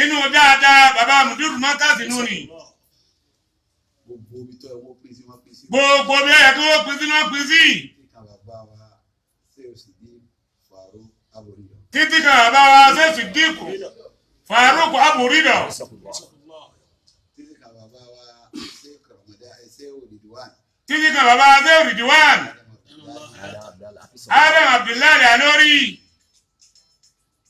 S1: Inú dáadáa bàbá Mudiru Markaz nù ni.
S2: Gbogbo ibi tó ẹ wọ́n pín sí wọ́n pín sí.
S1: Gbogbo bí ẹ yẹ kí wọ́n pín sí wọ́n pín sí. Títí kan bàbá wa ṣèṣì dínkù Faruk Aburidọ.
S2: Títí kan bàbá wa
S1: Títí kan bàbá wa ṣe Ridwan. Adam Abdullahi Alori.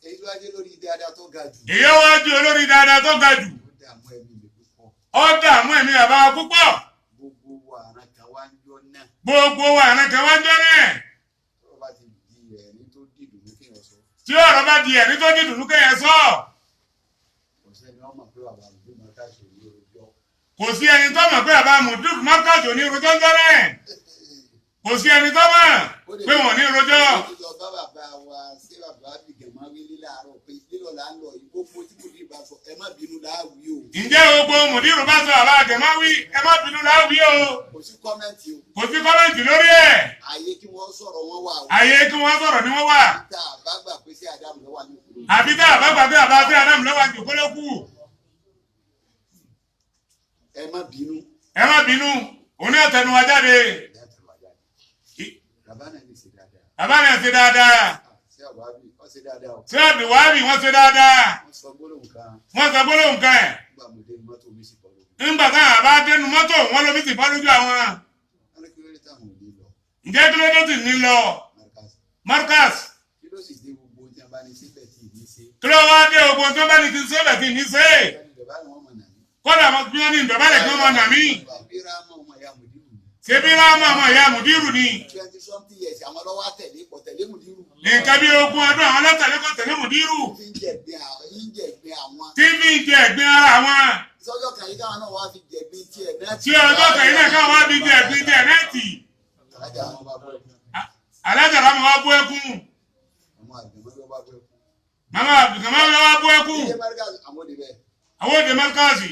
S2: Èyí wá jẹ́ lórí dáadáa tó ga jù.
S1: Èyí wá jẹ́ olórí dáadáa tó ga jù.
S2: Ó dààmú ẹ̀mí mi púpọ̀.
S1: Ó dààmú ẹ̀mí bàbá wa púpọ̀.
S2: Gbogbo wa àrùn kan wá ń jọ náà.
S1: Gbogbo wa àrùn kan wá ń jọ náà.
S2: Tó bá ti di ẹ̀rín tó dìdùn kéèyàn sọ.
S1: Tí ọ̀rọ̀ bá di ẹ̀rín tó dìdùn kéèyàn sọ.
S2: Kò sẹ́ni wọ́n mọ̀ pé bàbá Mudiru Markaz ò ní rojọ́.
S1: Kò sí ẹni tó mọ̀ pé bàbá Mudiru Markaz ò ní rojọ́ ń jọ náà. Kò sí ẹni tó mọ̀ pé wọ́n ní rojọ́.
S2: Ó ti lọ bá bàbá wa ṣé bàbá Abdulgamawi láàárọ̀ pé lílọ là ń lọ yìí gbogbo tí Mudiru bá sọ ẹ má bínú láàwí o.
S1: Ǹjẹ́ gbogbo Mudiru bá sọ bàbá Abdulgamawi ẹ má bínú láàwí o.
S2: Kò sí kọ́mẹ́ǹtì o.
S1: Kò sí kọ́mẹ́ǹtì lórí ẹ̀.
S2: Àyè kí wọ́n sọ̀rọ̀ wọ́n wà o.
S1: Àyè kí wọ́n sọ̀rọ̀ ni wọ́n wà.
S2: Tá a bá gbà pé sí Ádámù ló wà ní òkú.
S1: Àbí tá a bá gbà pé bàbá sí Ádámù ló wà ní òkú ló kù.
S2: Ẹ má bínú.
S1: Ẹ má bínú, òun náà tẹnu wa jáde.
S2: Bàbá náà lè ṣe dáadáa.
S1: Bàbá náà ṣe dáadáa.
S2: Ṣé àwábí wọ́n ṣe dáadáa o.
S1: Ṣé àbíwábí wọ́n ṣe dáadáa.
S2: Wọ́n sọ gbólóhùn kan.
S1: Wọ́n sọ gbólóhùn kan.
S2: Nígbà mo dé mọ́tò mi sì bọ́ lójú.
S1: Nígbà táwọn bá dénú mọ́tò wọn lómi sì bọ́ lójú àwọn.
S2: Wọ́n ní kí ló dé táwọn ò ní lọ.
S1: Ǹjẹ́ kí ló dé tì ní lọ?
S2: Markaz.
S1: Markaz.
S2: Kí ló sì dé gbogbo tí a bá ní síbẹ̀ tí ì ní ṣe.
S1: Kí ló wá dé gbogbo tí wọ́n bá ní ti síbẹ̀ tí ì ní ṣe? Kódà mo bí wọ́n ní ìdọ̀bálẹ̀ kí wọ́n mọ̀ nà mí. Ṣebí Rámọ̀ ọmọ ìyá Mùdírù ni.
S2: 20-something years àwọn lọ́wọ́ àtẹ̀lé kò tẹ̀lé Mùdírù.
S1: Nǹkan bí ogún ọdún àwọn ọlọ́tẹ̀lé kò tẹ̀lé Mùdírù.
S2: Tí ń jẹ̀gbin àwọn.
S1: Tí fi ń jẹ ẹ̀gbin ara wọn.
S2: Sọ́jọ́ kan yìí káwọn náà wá fi jẹ̀gbin tiẹ̀ náà.
S1: Tí ọjọ́ kan yìí náà káwọn wá fi jẹ̀gbin tiẹ̀ náà tì. Alájà Rámọ̀ wá bú ẹkún.
S2: Ọmọ àgbẹ̀mọ́ ló wá bú ẹkún.
S1: Màmá àgbẹ̀mọ́ ló wá bú ẹkún.
S2: Ilé
S1: Àwọn òde mọ́ríkàsì.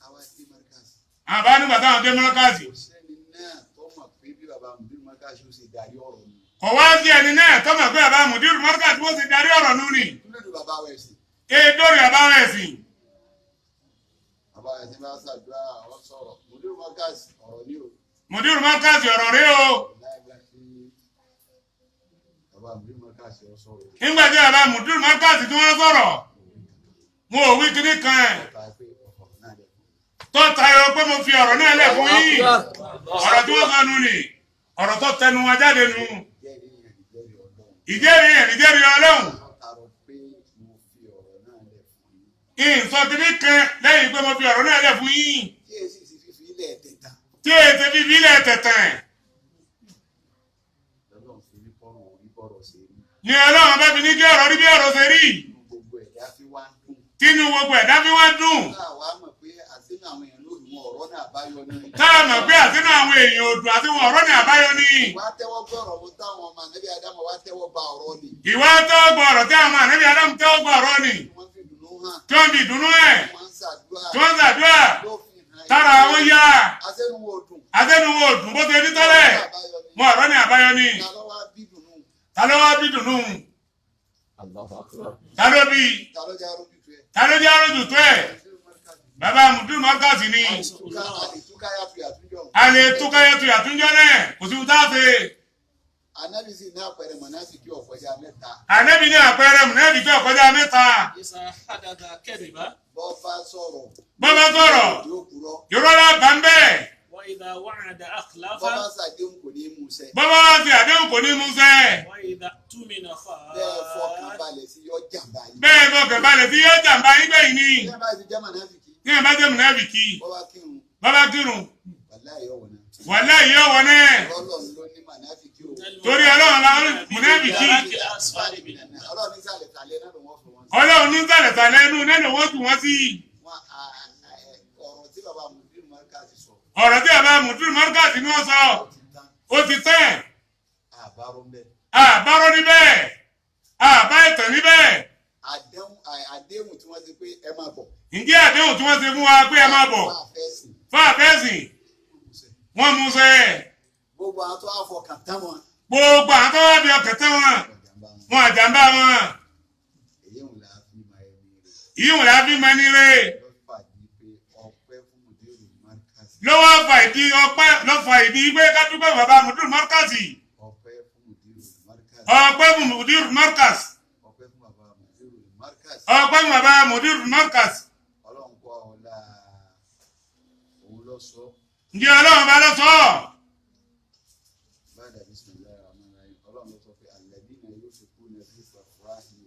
S2: Àwa dé mọ́ríkàsì.
S1: Àbá nígbà táwọn dé mọ́ríkàsì.
S2: Kò sẹ́ni náà tó mọ̀ pé bí bàbá Mùdírù Mọ́ríkàsì ó ṣe darí ọ̀rọ̀ nù.
S1: Kò wá sí ẹni náà tó mọ̀ pé bàbá Mùdírù Mọ́ríkàsì wọ́n ti darí ọ̀rọ̀ nù ni.
S2: Kí ló dé bàbá wa ẹ̀sìn?
S1: Edórí bàbá wa ẹ̀sìn.
S2: Bàbá wa ẹ̀sìn bá ṣàdúrà àwọn sọ̀rọ̀. Mùdírù Mọ́ríkàsì ọ̀rọ̀ ni o.
S1: Mùdírù Mọ́ríkàsì ọ̀rọ̀ rẹ o.
S2: Láìpẹ́ sí bàbá Mùdírù Mọ́ríkàsì ọ sọ̀rọ̀.
S1: Nígbà tí bàbá Mùdírù Mọ́ríkàsì tí wọ́n sọ̀rọ̀, wọn ò wí kíní kan
S2: Ọ̀tá pé ọ̀rọ̀ náà lẹ̀ fún mi.
S1: tó tayọ pé mo fi ọ̀rọ̀ náà lẹ̀ fún yín. Ọ̀rọ̀ tí wọ́n sọ nù ni ọ̀rọ̀ tó tẹnu wọn jáde nù.
S2: Ìjẹ́rìí yẹn ìjẹ́rìí Ọlọ́run.
S1: Ìjẹ́rìí yẹn ìjẹ́rìí Ọlọ́run.
S2: Ọ̀tá rọ pé mo fi ọ̀rọ̀ náà lẹ̀ fún yín.
S1: Ìsọ kíní kan lẹ́yìn pé mo fi ọ̀rọ̀ náà lẹ̀ fún yín.
S2: Tí èsì sì fífi ilẹ̀ tẹ̀tà.
S1: Tí èsì fífi ilẹ̀ tẹ̀tẹ̀.
S2: Lọ́lọ́run fi ní kọ́rọ̀ orí bọ̀rọ̀ ṣe rí.
S1: Ni Ọlọ́run bá fi ní kí ọ̀rọ̀ rí bí ọ̀rọ̀ ṣe rí.
S2: Inú gbogbo ẹ̀dá fi wá ń dùn.
S1: Tínú gbogbo ẹ̀dá fi wá dùn.
S2: Táwa mọ̀ pé àsínú àwọn èèyàn lóòdù wọn ọ̀rọ̀ náà báyọ ní.
S1: Táà mọ̀ pé àtinú àwọn èèyàn odò àti wọn ọ̀rọ̀ ní àbáyọ ni.
S2: Wá tẹ́wọ́ gbọ́rọ̀ mo táwọn ọmọ ànábì Ádámù wá tẹ́wọ́ gba ọ̀rọ̀ ni.
S1: Ìwà tẹ́wọ́ gbọ́ ọ̀rọ̀ tí àwọn ànábì Ádámù tẹ́wọ́ gbọ́ ọ̀rọ̀ ni.
S2: Wọ́n fi dùnú hàn.
S1: Tí wọ́n fi ìdùnnú ẹ̀.
S2: Wọ́n ń ṣàdúrà.
S1: Tí wọ́n ń ṣàdúrà.
S2: Ló fi hàn.
S1: Tára àwọn yá.
S2: Àsínú wo dùn.
S1: Àtẹnu wo dùn bó ṣe rí tẹ́lẹ̀. Wọn ọ̀rọ̀ ní àbáyọ ni.
S2: Ta ló wá bí dùnú?
S1: Ta ló wá bí dùnnú? Ta ló bí?
S2: Ta ló jẹ́ arójú tó ẹ̀?
S1: Ta ló jẹ́ arójú tó ẹ̀? Bàbá Mùdírù Mọ́ríkàsì ni.
S2: Àlètúká yàtú yàtúnjọ.
S1: A lè túká yàtú yàtúnjọ náà. Kò sí ohun tá a ṣe.
S2: Ànábì sì ní àpẹẹrẹ mọ̀nàfíkì ọ̀kọjá mẹ́ta.
S1: Ànábì ní àpẹẹrẹ mọ̀nàfíkì ọ̀kọjá mẹ́ta.
S3: إذا حدث كذب.
S2: Bọ́ bá sọ̀rọ̀.
S1: Bọ́ bá sọ̀rọ̀.
S2: Yóò purọ́.
S1: Irọ́ lá bá ń bẹ́ẹ̀.
S3: وإذا وعد أخلف.
S2: Bọ́ bá ṣàdéhùn kò ní mú ṣẹ.
S1: Bọ́ bá wá sí àdéhùn kò ní mú ṣẹ.
S3: وإذا اؤتمن خان.
S2: Bẹ́ẹ̀ fọkàn balẹ̀ sí yọ jàmbá yìí.
S1: Bẹ́ẹ̀ fọkàn balẹ̀ sí yọ jàmbá yín gbẹ̀yìn ni.
S2: Bí ẹ bá ti jẹ́ mọ̀nàfíkì.
S1: Ní ẹ̀ bá jẹ́ mọ̀nàfíkì.
S2: Bọ́ bá kírun.
S1: Bọ́ bá kírun.
S2: Wàláhì yóò wọ̀ náà.
S1: Wàláhì yóò wọ̀ náà.
S2: Ọlọ́run ló ní mọ̀nàfíkì o.
S1: Torí Ọlọ́run la mọ̀nàfíkì.
S2: Ọlọ́run ní sàlẹ̀ sàlẹ̀ náà ló wọ́n fi wọ́n sí.
S1: Ọlọ́run ní sàlẹ̀ sàlẹ̀ inú náà ló wọ́n tù wọ́n sí.
S2: Wọ́n ọ̀rọ̀ tí bàbá Mùdírù Mọ́ríkàsì sọ.
S1: Ọ̀rọ̀ tí bàbá Mùdírù Mọ́ríkàsì ní wọ́n sọ.
S2: Ó ti tán.
S1: Ó ti tẹ̀.
S2: Àbárò ń bẹ̀.
S1: Àbárò níbẹ̀. Àbá ìtàn níbẹ̀.
S2: Àdéhùn tí wọ́n ti pé ẹ máa bọ̀.
S1: Ǹjẹ́ àdéhùn tí wọ́n ṣe fún wa pé ẹ máa bọ̀?
S2: Fún
S1: Fún àfẹ́sìn. Wọ́n mú ṣẹ.
S2: Gbogbo àwọn tó wá fọkàn tán wọn.
S1: Gbogbo àwọn tó wá fi ọkàn tán wọn.
S2: Wọ́n jàmbá wọn.
S1: Wọn àjàmbá wọn.
S2: Èyí ń la fi máa ẹni rẹ̀.
S1: Ìyíwọ̀n la fi máa ní rẹ̀.
S2: Ló fà di pé ọpẹ́ fún Mùdírù Mọ́ríkàsì.
S1: Ló wá fa ìdí ọpẹ́ ló fa ìdí pé ká dúpẹ́ bàbá Mùdírù Mọ́ríkàsì.
S2: Ọpẹ́ fún Mùdírù Mọ́ríkàsì.
S1: Ọpẹ́ fún Mùdírù Mọ́ríkàsì.
S2: Ọpẹ́ fún bàbá Mùdírù Mọ́ríkàsì.
S1: Ọpẹ́ fún bàbá Mùdírù Mọ́ríkàsì.
S2: Ọlọ́run kọ́ ọlá òun lọ sọ.
S1: Ǹjẹ́ Ọlọ́run bá lọ sọ ọ́?
S2: Bàdà bismillahir rahmanir rahim. Ọlọ́run ló sọ pé alladhina yunfiquna fi sarra'i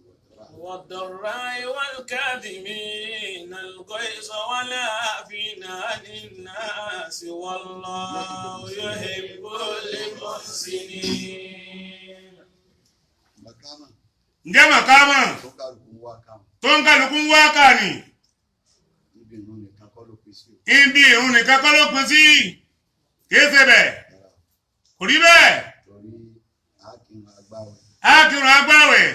S3: والضراء والكاظمين الغيظ والعافين عن الناس والله يحب المحسنين.
S2: Màkàmà
S1: Ǹjẹ́ màkàmà
S2: tó kálukú ń wá kàmù.
S1: tó ń kálukú ń wá kàní?
S2: Ibi ìrun nìkan kọ́ ló pín sí o.
S1: Ibi ìrun nìkan kọ́ ló pín sí. Kìí ṣe bẹ̀.
S2: Rárá o.
S1: Kò rí bẹ́ẹ̀.
S2: Torí àákìrun agbáwẹ̀.
S1: Ákìrun agbáwẹ̀.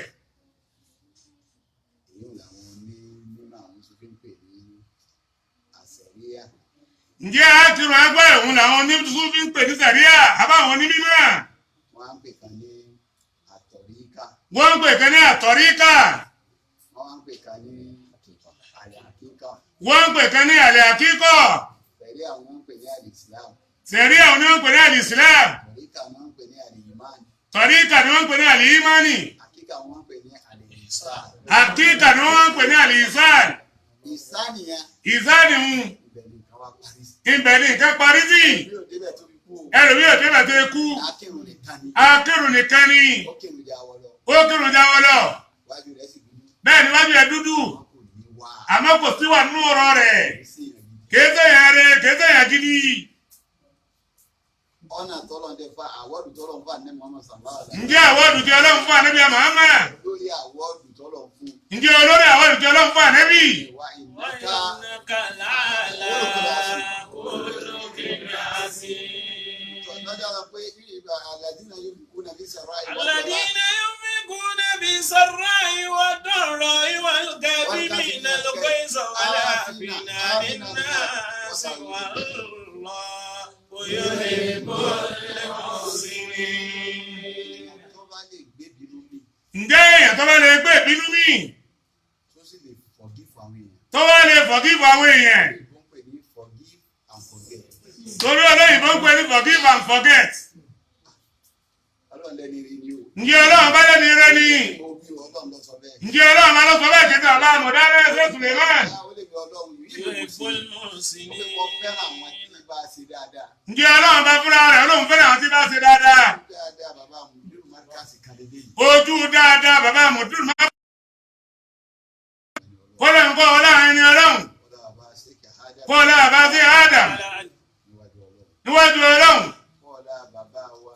S2: Èyí làwọn ní nínú àwọn tó fi ń pè ní àsẹ̀ríyà.
S1: Ǹjẹ́ ákìrun agbáwẹ̀ òun làwọn onísúfí ń pè ní sàríà àbáwọn onímọ̀?
S2: Wọ́n á ń pè kan ní àtọ̀ríkà.
S1: Wọ́n ń pè kan ní àtọ̀ríkà.
S2: Wọ́n á ń pè kan ní àlàkíkà.
S1: Wọ́n ń pè kan ní àlẹ́ àkíkọ̀.
S2: Pẹ̀lú àwọn ń pè ní àlìsílámù.
S1: Sẹ̀ríà òun ni wọ́n ń pè ní àlìsílám.
S2: Tọ̀ríkà wọ́n ń pè ní àlìyìmánì.
S1: Tọ̀ríkà ni wọ́n ń pè ní àlìyímánì.
S2: Àkíkà wọ́n ń pè ní àlìsàn.
S1: Àkíkà ni wọ́n ń pè ní àlìsàn.
S2: Ìsánìyàn
S1: Ìsánì ń
S2: ibẹ̀ ni nǹkan wá parí sí.
S1: ibẹ̀ ni nǹkan parí sí.
S2: Bí ò débẹ̀ tó fi kú o.
S1: Ẹlòmíì ò débẹ̀ tó kú.
S2: Akírun nìkan ni.
S1: Akírun nìkan ni.
S2: Ó kírun jà wọ lọ.
S1: Ó kírun jáwọ́ lọ.
S2: Wájú rẹ̀ sì dúdú.
S1: Bẹ́ẹ̀ ni wájú ẹ̀ dúdú.
S2: Wọn kò ní wá.
S1: Àmọ́ kò sí wà nínú ọ̀rọ̀ rẹ̀.
S2: Kò sí ìyàn gidi.
S1: Kìí ṣèyàn rẹ̀, kìí ṣèyàn gidi.
S2: Ọ̀nà tọ́lọ̀ ń dẹ fa àwọ́dù tọ́lọ̀ ń fà ní Muhammad sallallahu alaihi wasallam.
S1: Ǹjẹ́ àwọ́dù tí Ọlọ́run fún Ànábì Muhammad?
S2: Lórí àwọ́dù tọ́lọ̀ ń fún.
S1: Ǹjẹ́ olórí àwọ́dù tí Ọlọ́run fún Ànábì?
S2: Ìwà ìnáka
S3: وإنك لعلى خلق عظيم.
S2: lọ́jọ́ sọ pé ìgbà alladhina yunfiquna fi sarra'i
S3: الذين ينفقون في السراء والضراء والكاظمين الغيظ. عافنا للناس والله يحب المحسنين.
S2: Tó bá lè gbé bínú mi,
S1: Ǹjẹ́ èèyàn tó bá lè gbé ìbínú mi,
S2: tó sì lè forgive àwọn èèyàn.
S1: tó bá lè forgive àwọn èèyàn,
S2: Òyìnbó ń pè ní forgive and forget.
S1: torí olóyìnbó ń pè ní forgive and forget.
S2: Ọlọ́run lẹ́ni rí ni o.
S1: Ǹjẹ́ Ọlọ́run bá lẹ́ni rẹ ni?
S2: Mo bí Ọlọ́run lọ sọ bẹ́ẹ̀.
S1: Ǹjẹ́ Ọlọ́run bá lọ sọ bẹ́ẹ̀ kéde ọ̀la àmọ̀dá rẹ̀ ṣe Suleiman?
S2: Ó lè mi Ọlọ́run yìí ló
S3: يحب
S2: kù sí. Ó pé mo fẹ́ràn àwọn tí bá ṣe dáadáa.
S1: Ǹjẹ́ Ọlọ́run bá fúnra rẹ̀ Ọlọ́run fẹ́ràn àwọn tí bá ṣe dáadáa?
S2: Dáadáa bàbá Mùdírù Márkàsì kan lélẹ́yìí.
S1: Ojú dáadáa bàbá Mùdírù má. Kọ́lọ̀ ń kọ́ ọlọ́run ẹni Ọlọ́run.
S2: Ọlá bàbá Ṣéèkì Ádámù
S1: Kọ́ ọlá bàbá sí Adam
S2: níwájú Ọlọ́run.
S1: níwájú Ọlọ́run.
S2: Kọ́ọ̀lá bàbá wa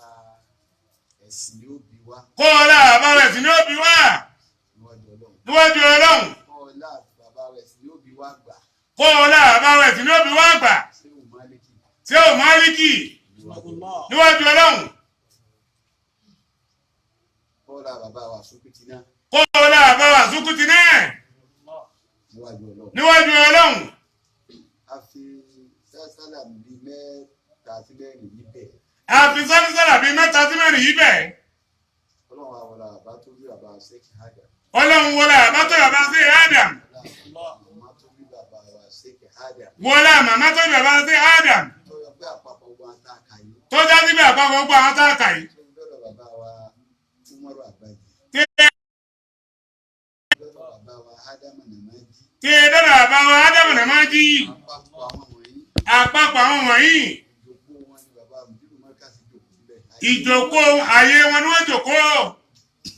S2: ẹ̀sìn yóò bí wa
S1: Kọ́ ọlá bàbá rẹ̀ sì ní òbí wá
S2: níwájú Ọlọ́run.
S1: níwájú Ọlọ́run.
S2: Kọ́ọ̀lá bàbá wa ẹ̀sìn yóò bí wa gbà.
S1: Kọ́ ọlá bàbá rẹ̀ sì ní òbí wá gbà.
S2: Ṣéwù Málíkì
S1: Ṣé ò Málíkì
S2: níwájú Ọlọ́run.
S1: níwájú Ọlọ́run?
S2: Kọ́ọ̀lá bàbá wa Sókútì náà
S1: Kọ́ ọlá bàbá wa Sùkútì náà
S2: níwájú Ọlọ́run.
S1: níwájú Ọlọ́run.
S2: A fi sálàm bíi mẹ́ta sí mẹ́rin níbẹ̀.
S1: Àfi sálísàlà bíi mẹ́ta sí mẹ́rin yìí bẹ̀.
S2: Ọlọ́run àwọn bàbá tó bí bàbá Ṣéèkì Ádámù.
S1: Ọlọ́run wọlé bàbá tó bàbá sí Adam.
S2: Ọlá màmá tó bí bàbá wa Ṣéèkì Ádámù.
S1: Wọlé màmá tó bàbá sí Adam.
S2: Tó yọ pé àpapọ̀ wọn tá a kà yìí.
S1: Tó já síbi àpapọ̀ gbogbo àwọn tá a kà yìí.
S2: Tó ń dọ́dọ̀ bàbá wa Umaru Àgbàjì.
S1: Tí
S2: Dọ́dọ̀ bàbá wa Ádámù Nàmájí.
S1: tí dọ́dọ̀ bàbá wa Ádámù náà máa jí.
S2: Àpapọ̀ àwọn wọ̀nyí.
S1: Àpapọ̀ àwọn wọ̀nyí.
S2: Ìjókòó wọn ni bàbá Mùdírù Márkàsì jókòó síbẹ̀.
S1: Ìjókòó àyè wọn ni wọ́n jókòó.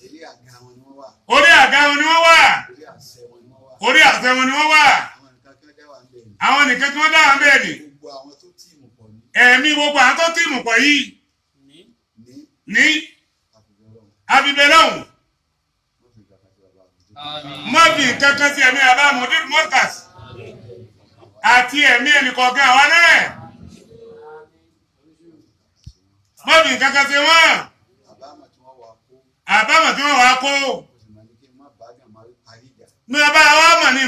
S2: Eré àga wọn ni wọ́n wà.
S1: Orí àga wọn ni wọ́n wà.
S2: Orí àṣẹ wọn ni wọ́n wà.
S1: Orí àṣẹ wọn ni wọ́n wà.
S2: Àwọn nǹkan kan dá wà ń bẹ̀ ni.
S1: Àwọn nìkan tí wọ́n dá wọn bẹ́ẹ̀ ni.
S2: Gbogbo àwọn tó tíìmù pọ̀ ní
S1: Ẹ̀mí gbogbo àwọn tó tìmù pọ̀ yìí
S2: ní
S1: ní
S2: àfihàn Ọlọ́run.
S1: abibẹ̀ lọ́hùn.
S2: Wọ́n fi ìgbà kan sí bàbá Mùdírù.
S1: Má fi nǹkan kan sí ẹ̀mí bàbá Mùdírù Márkàs àti ẹ̀mí ẹnìkọ̀ọ̀kan àwa náà. Má fi nǹkan kan sí wọn.
S2: Àbámọ̀ tí wọ́n wà kó.
S1: Àbámọ̀ tí wọ́n wàá kó.
S2: Mo sì máa ní kí n má bàá gàn máa parí ìjà.
S1: Ní bàbá wa mọ̀ ní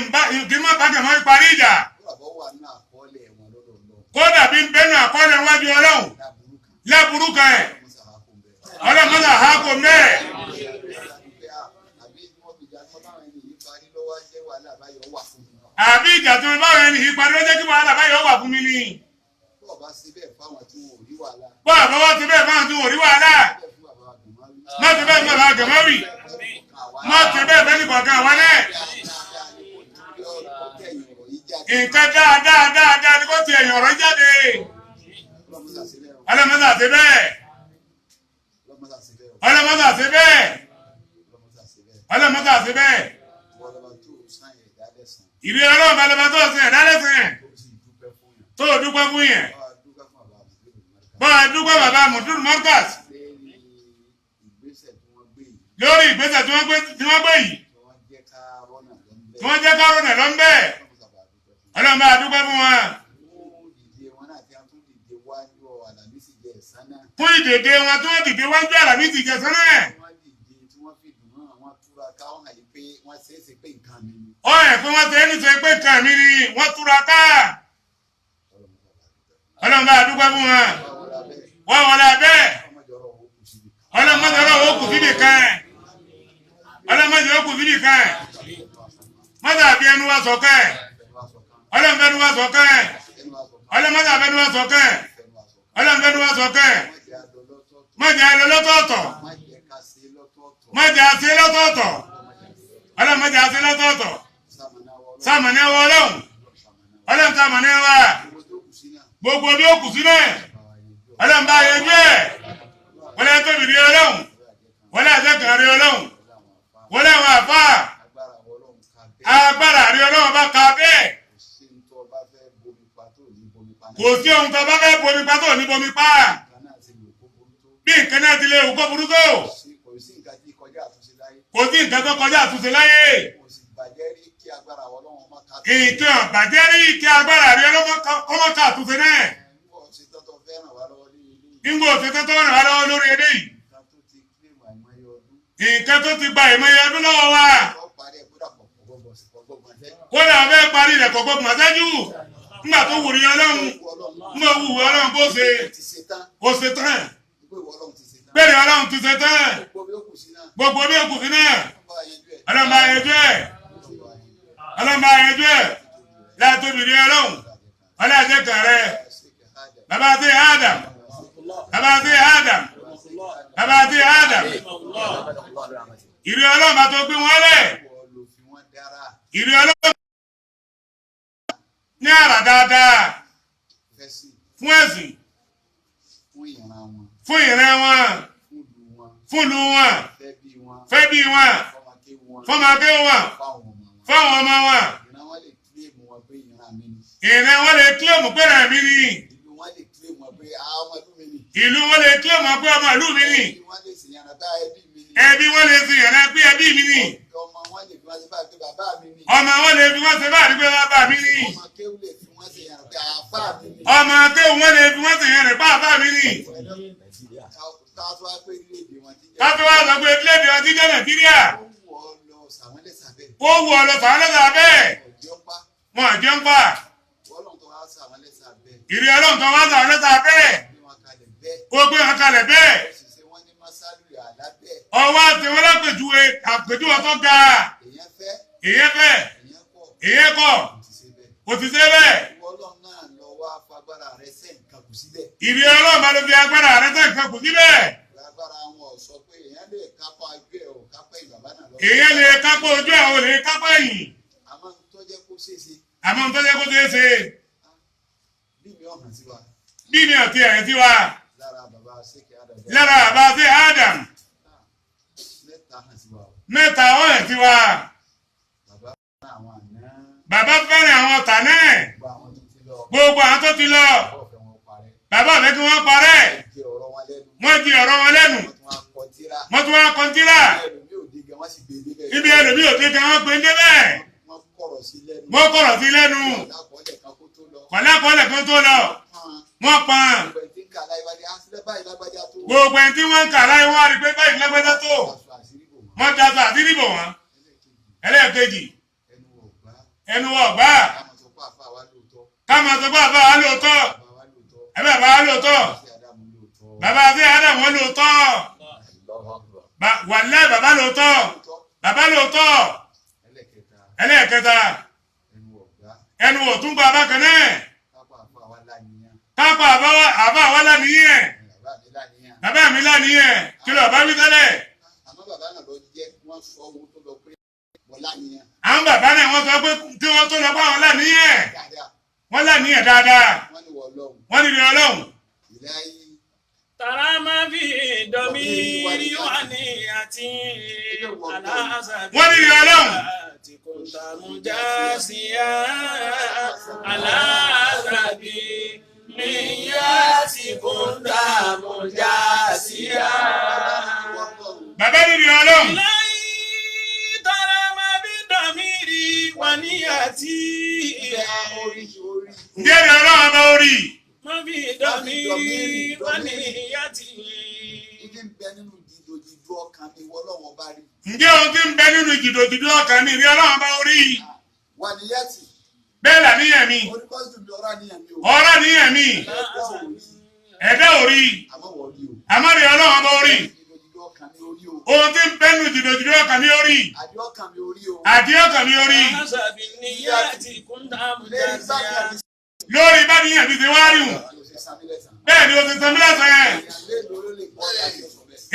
S1: kí n má bá gàn máa parí ìjà.
S2: Kó bàbá wà nínú àkọọ́lẹ̀ wọn lọ́dọ̀ Ọlọ́run.
S1: Kódà bí ń bẹ́nu àkọọ́lẹ̀ wájú Ọlọ́run.
S2: Láburú kan.
S1: Láburú kan ẹ̀.
S2: Ọlọ́run sàrà kò ń bẹ̀.
S1: Ọlọ́run mọ́tà á kò mẹ́ẹ̀.
S2: Àbí wọ́n fi ìjà tó báwọn ẹni yìí parí lọ́wọ́ jẹ́ wàhálà báyọ̀ wà fún mi.
S1: Àbí ìjà tí wọ́n bá wọn ẹni yìí parí ló jẹ́ kí wàhálà báyọ̀ wà fún mi ni.
S2: Bọ́ọ̀ bá ṣe bẹ́ẹ̀ fáwọn tí wọn ò rí wàhálà.
S1: Bọ́ àbọ̀wọ́ ti bẹ́ẹ̀ fáwọn tí wọn ò rí wàhálà.
S2: Bẹ́ẹ̀ fún bàbá Gàmáwí.
S1: Má ti bẹ́ẹ̀ fún bàbá Gàmáwì. Má ti bẹ́ẹ̀ fẹ́ nìkọ̀ọ̀kan àwa náà. Nǹkan dáadáa dáadáa ni kò ti ẹ̀yìn ọ̀rọ̀ jáde. Ọlọ́mọdé àti bẹ́ẹ̀. Ọlọ́mọdé àti bẹ́ẹ̀. Ọlọ́mọdé àti bẹ́ẹ̀. Ìrí Ọlọ́run bá lọ́ba tó ṣe ẹ̀dá lẹ́sìn. Tó o dúpẹ́ fún yẹn. Bọ́ a dúpẹ́ bàbá Mùdírù Márkàs lórí ìgbésẹ̀ tí wọ́n gbé yìí. Tí wọ́n jẹ́ kárọ̀nà lọ ń bẹ́ẹ̀. Ọlọ́run bá a dúpẹ́ fún wọn. Fún ìdèdè wọn tí wọ́n dìde wájú Àlàmísì ìjẹsán náà. Ó yẹ pé wọ́n ṣe é níṣe pé nǹkan mi ni wọ́n túra ká. Ọlọ́run bá a dúpẹ́ fún wọn. Wọ́n wọlé abẹ́. Ọlọ́run mọ́tò ọlọ́run ó kù síbì kan. Ọlọ́run mọ́tò ó kù síbì kan. Mọ́tò àbí ẹnu wa sọ̀kẹ́. Ọlọ́run fẹ́nu wa sọ̀kẹ́. Ọlọ́run mọ́tò àbẹ́nu wa sọ̀kẹ́. Ọlọ́run fẹ́nu wa sọ̀kẹ́. Má jẹ́ a lọ lọ́tọ̀ọ̀tọ̀. Má jẹ́ a ṣe lọ́tọ̀ọ̀tọ̀. Ọlọ́run má jẹ́ a ṣe lọ́tọ̀ọ̀tọ̀. Sàmọ̀nà wọ Ọlọ́run. Ọlọ́run sàmọ̀nà wa. Gbogbo bí ó kù sí náà. Ọlọ́run bá yanjú ẹ̀. Wọlé tóbi rí Ọlọ́run. Wọlé àjẹkàn rí Ọlọ́run. Wọlé àwọn àfáà. Agbára rí Ọlọ́run bá ka bẹ́ẹ̀. Kò sí ohun tó bá fẹ́ bomi pa tó ní bomi pa. Bí nǹkan náà ti lè wù kó burú tó. Kò sí nǹkan tó kọjá àtúnṣe láyé. Nǹkan bàjẹ́ rí kí agbára rí Ọlọ́run kọ́mọ́ ká àtúnṣe náà. Nígbà òṣèṣẹ́ tó ràn wá lọ́wọ́ lórí eléyìí. Nǹkan tó ti gba ìmọ̀ye ọdún lọ́wọ́ wa. Kódà fẹ́ parí rẹ̀ kò gbọ́gbọ̀n ṣẹ́jú. Nígbà tó wù ní Ọlọ́run, nígbà wù Ọlọ́run bó ṣe, ó ṣe tán. Bẹ́ẹ̀ni Ọlọ́run ti ṣe tán. Gbogbo bí òkú sí náà. Ọlọ́run bá yanjú ẹ̀. Ọlọ́run bá yanjú ẹ̀. Láti rí Ọlọ́run. Ọlọ́run jẹ́ kàn rẹ̀. Bàbá àti Adam. Bàbá àti Adam. Bàbá àti Adam. Ìrì Ọlọ́run bá tó gbé wọn lẹ̀. Ìrì Ọlọ́run ní àrà dáadáa fún ẹ̀sìn, fún ìran wọn, fún ìlú wọn, fẹ́ bí wọn, fọ́mọdé wọn, fáwọn ọmọ wọn. Ìran wọn lè kílèmù pé rẹ̀ mí ni. Ìlú wọn lè kílèmù pé ọmọ ìlú mi ni. Ẹbí wọn lè sì yàrá pé ẹbí mi ni. Ọmọ wọn lè fi wọ́n ṣe bá àdúgbò bàbá mi ni. Ọmọ akéwù wọn lè fi wọ́n ṣe yàrá pé bàbá mi ni. Káfí wá sọ pé orílẹ̀-èdè wọn ti jẹ́ Nàìjíríà. Ó wù ọ lọ sàwọn lẹ́sà bẹ́ẹ̀. Wọn àjọ ń pa. Ìrì Ọlọ́run tó wá sàwọn lẹ́sà bẹ́ẹ̀. Ó gbé wọn kalẹ̀ bẹ́ẹ̀. Ọwọ́ àti wọn lápèjúwe àpèjúwe tó ga. Èyẹ fẹ́. Èyẹ kọ̀. Kò ti ṣe bẹ́ẹ̀. Ìrì Ọlọ́run bá ló fi agbára rẹ sẹ́ nǹkan kù síbẹ̀. Èyẹ lè kápá ojú ẹ̀ ò lè kápá ẹ̀yìn. Àmọ́ tó jẹ́ kó ṣeé ṣe. Bí mi àti ẹ̀yìn sí wa. Lára bàbá sí Adam. Mẹ́ta ọ̀hìn sí wa. Bàbá fẹ́ràn àwọn tànẹ́. Gbogbo àwọn tó ti lọ. Bàbá mi kí wọ́n parẹ́. Wọ́n di ọ̀rọ̀ wọn lẹ́nu. Wọ́n tún wá kọ́ńtírà. Ibi ẹlòmíì ò dé gan wọ́n gbé débẹ̀. Wọ́n kọ̀rọ̀ sí lẹ́nu. Kọ̀lákọ̀ọ́lẹ̀ kan tó lọ. Wọ́n pan. Gbogbo ẹni tí wọ́n ń kà láyé wọ́n á rí pé báyìí lágbájá tó. Wọ́n daṣọ àṣírí bò wọ́n. Ẹlẹ́ẹ̀kejì. Ẹnu ọ̀gbá. Ká máa sọ pé àbá wa lóòótọ́. Ẹbí àbá wa lóòótọ́. Bàbá àti Ádámù lóòótọ́. Wàláì bàbá lóòótọ́. Bàbá lóòótọ́. Ẹlẹ́ẹ̀kẹta. Ẹnu òtún gba bákan náà. Kápá àbá wa lánìyẹn. Bàbá mi lánìyẹn. Kí ló bá mi tẹ́lẹ̀? Àwọn bàbá náà wọ́n sọ pé kí wọ́n tó lọ bá wọn lánìyẹn. Wọ́n lánìyẹn dáadáa. Wọ́n ní Ọlọ́run.
S3: Tàrà máa fi dọ̀mí wà ní àti aláàzàbí.
S1: Wọ́n ní Ọlọ́run.
S3: Àti kòntàmù já sí aláàzàbí. Níyà tí kòntàmù já sí á.
S1: Bàbá ní Ọlọ́run.
S3: Láyé tàrà máa fi dọ̀mí wà ní àti.
S1: Ǹjẹ́ ní Ọlọ́run bá orí?
S3: Má fi dọ̀mí wà ní àti.
S1: Ǹjẹ́ ohun tí ń bẹ nínú jìdòjìdò ọkàn mi rí Ọlọ́run bá orí? Bẹ́ẹ̀ làníyàn mi. Ọ̀rọ̀ níyàn mi. Ẹ̀dá orí. Àmọ́ rí Ọlọ́run bá orí. Ohun tí ń bẹ nínú jìdòjìdò ọkàn mi orí. Àdí ọkàn mi orí. Lórí bá níyàn mi ti wá rí hùn. Bẹ́ẹ̀ ni o ti san mí lẹ́sàn yẹn.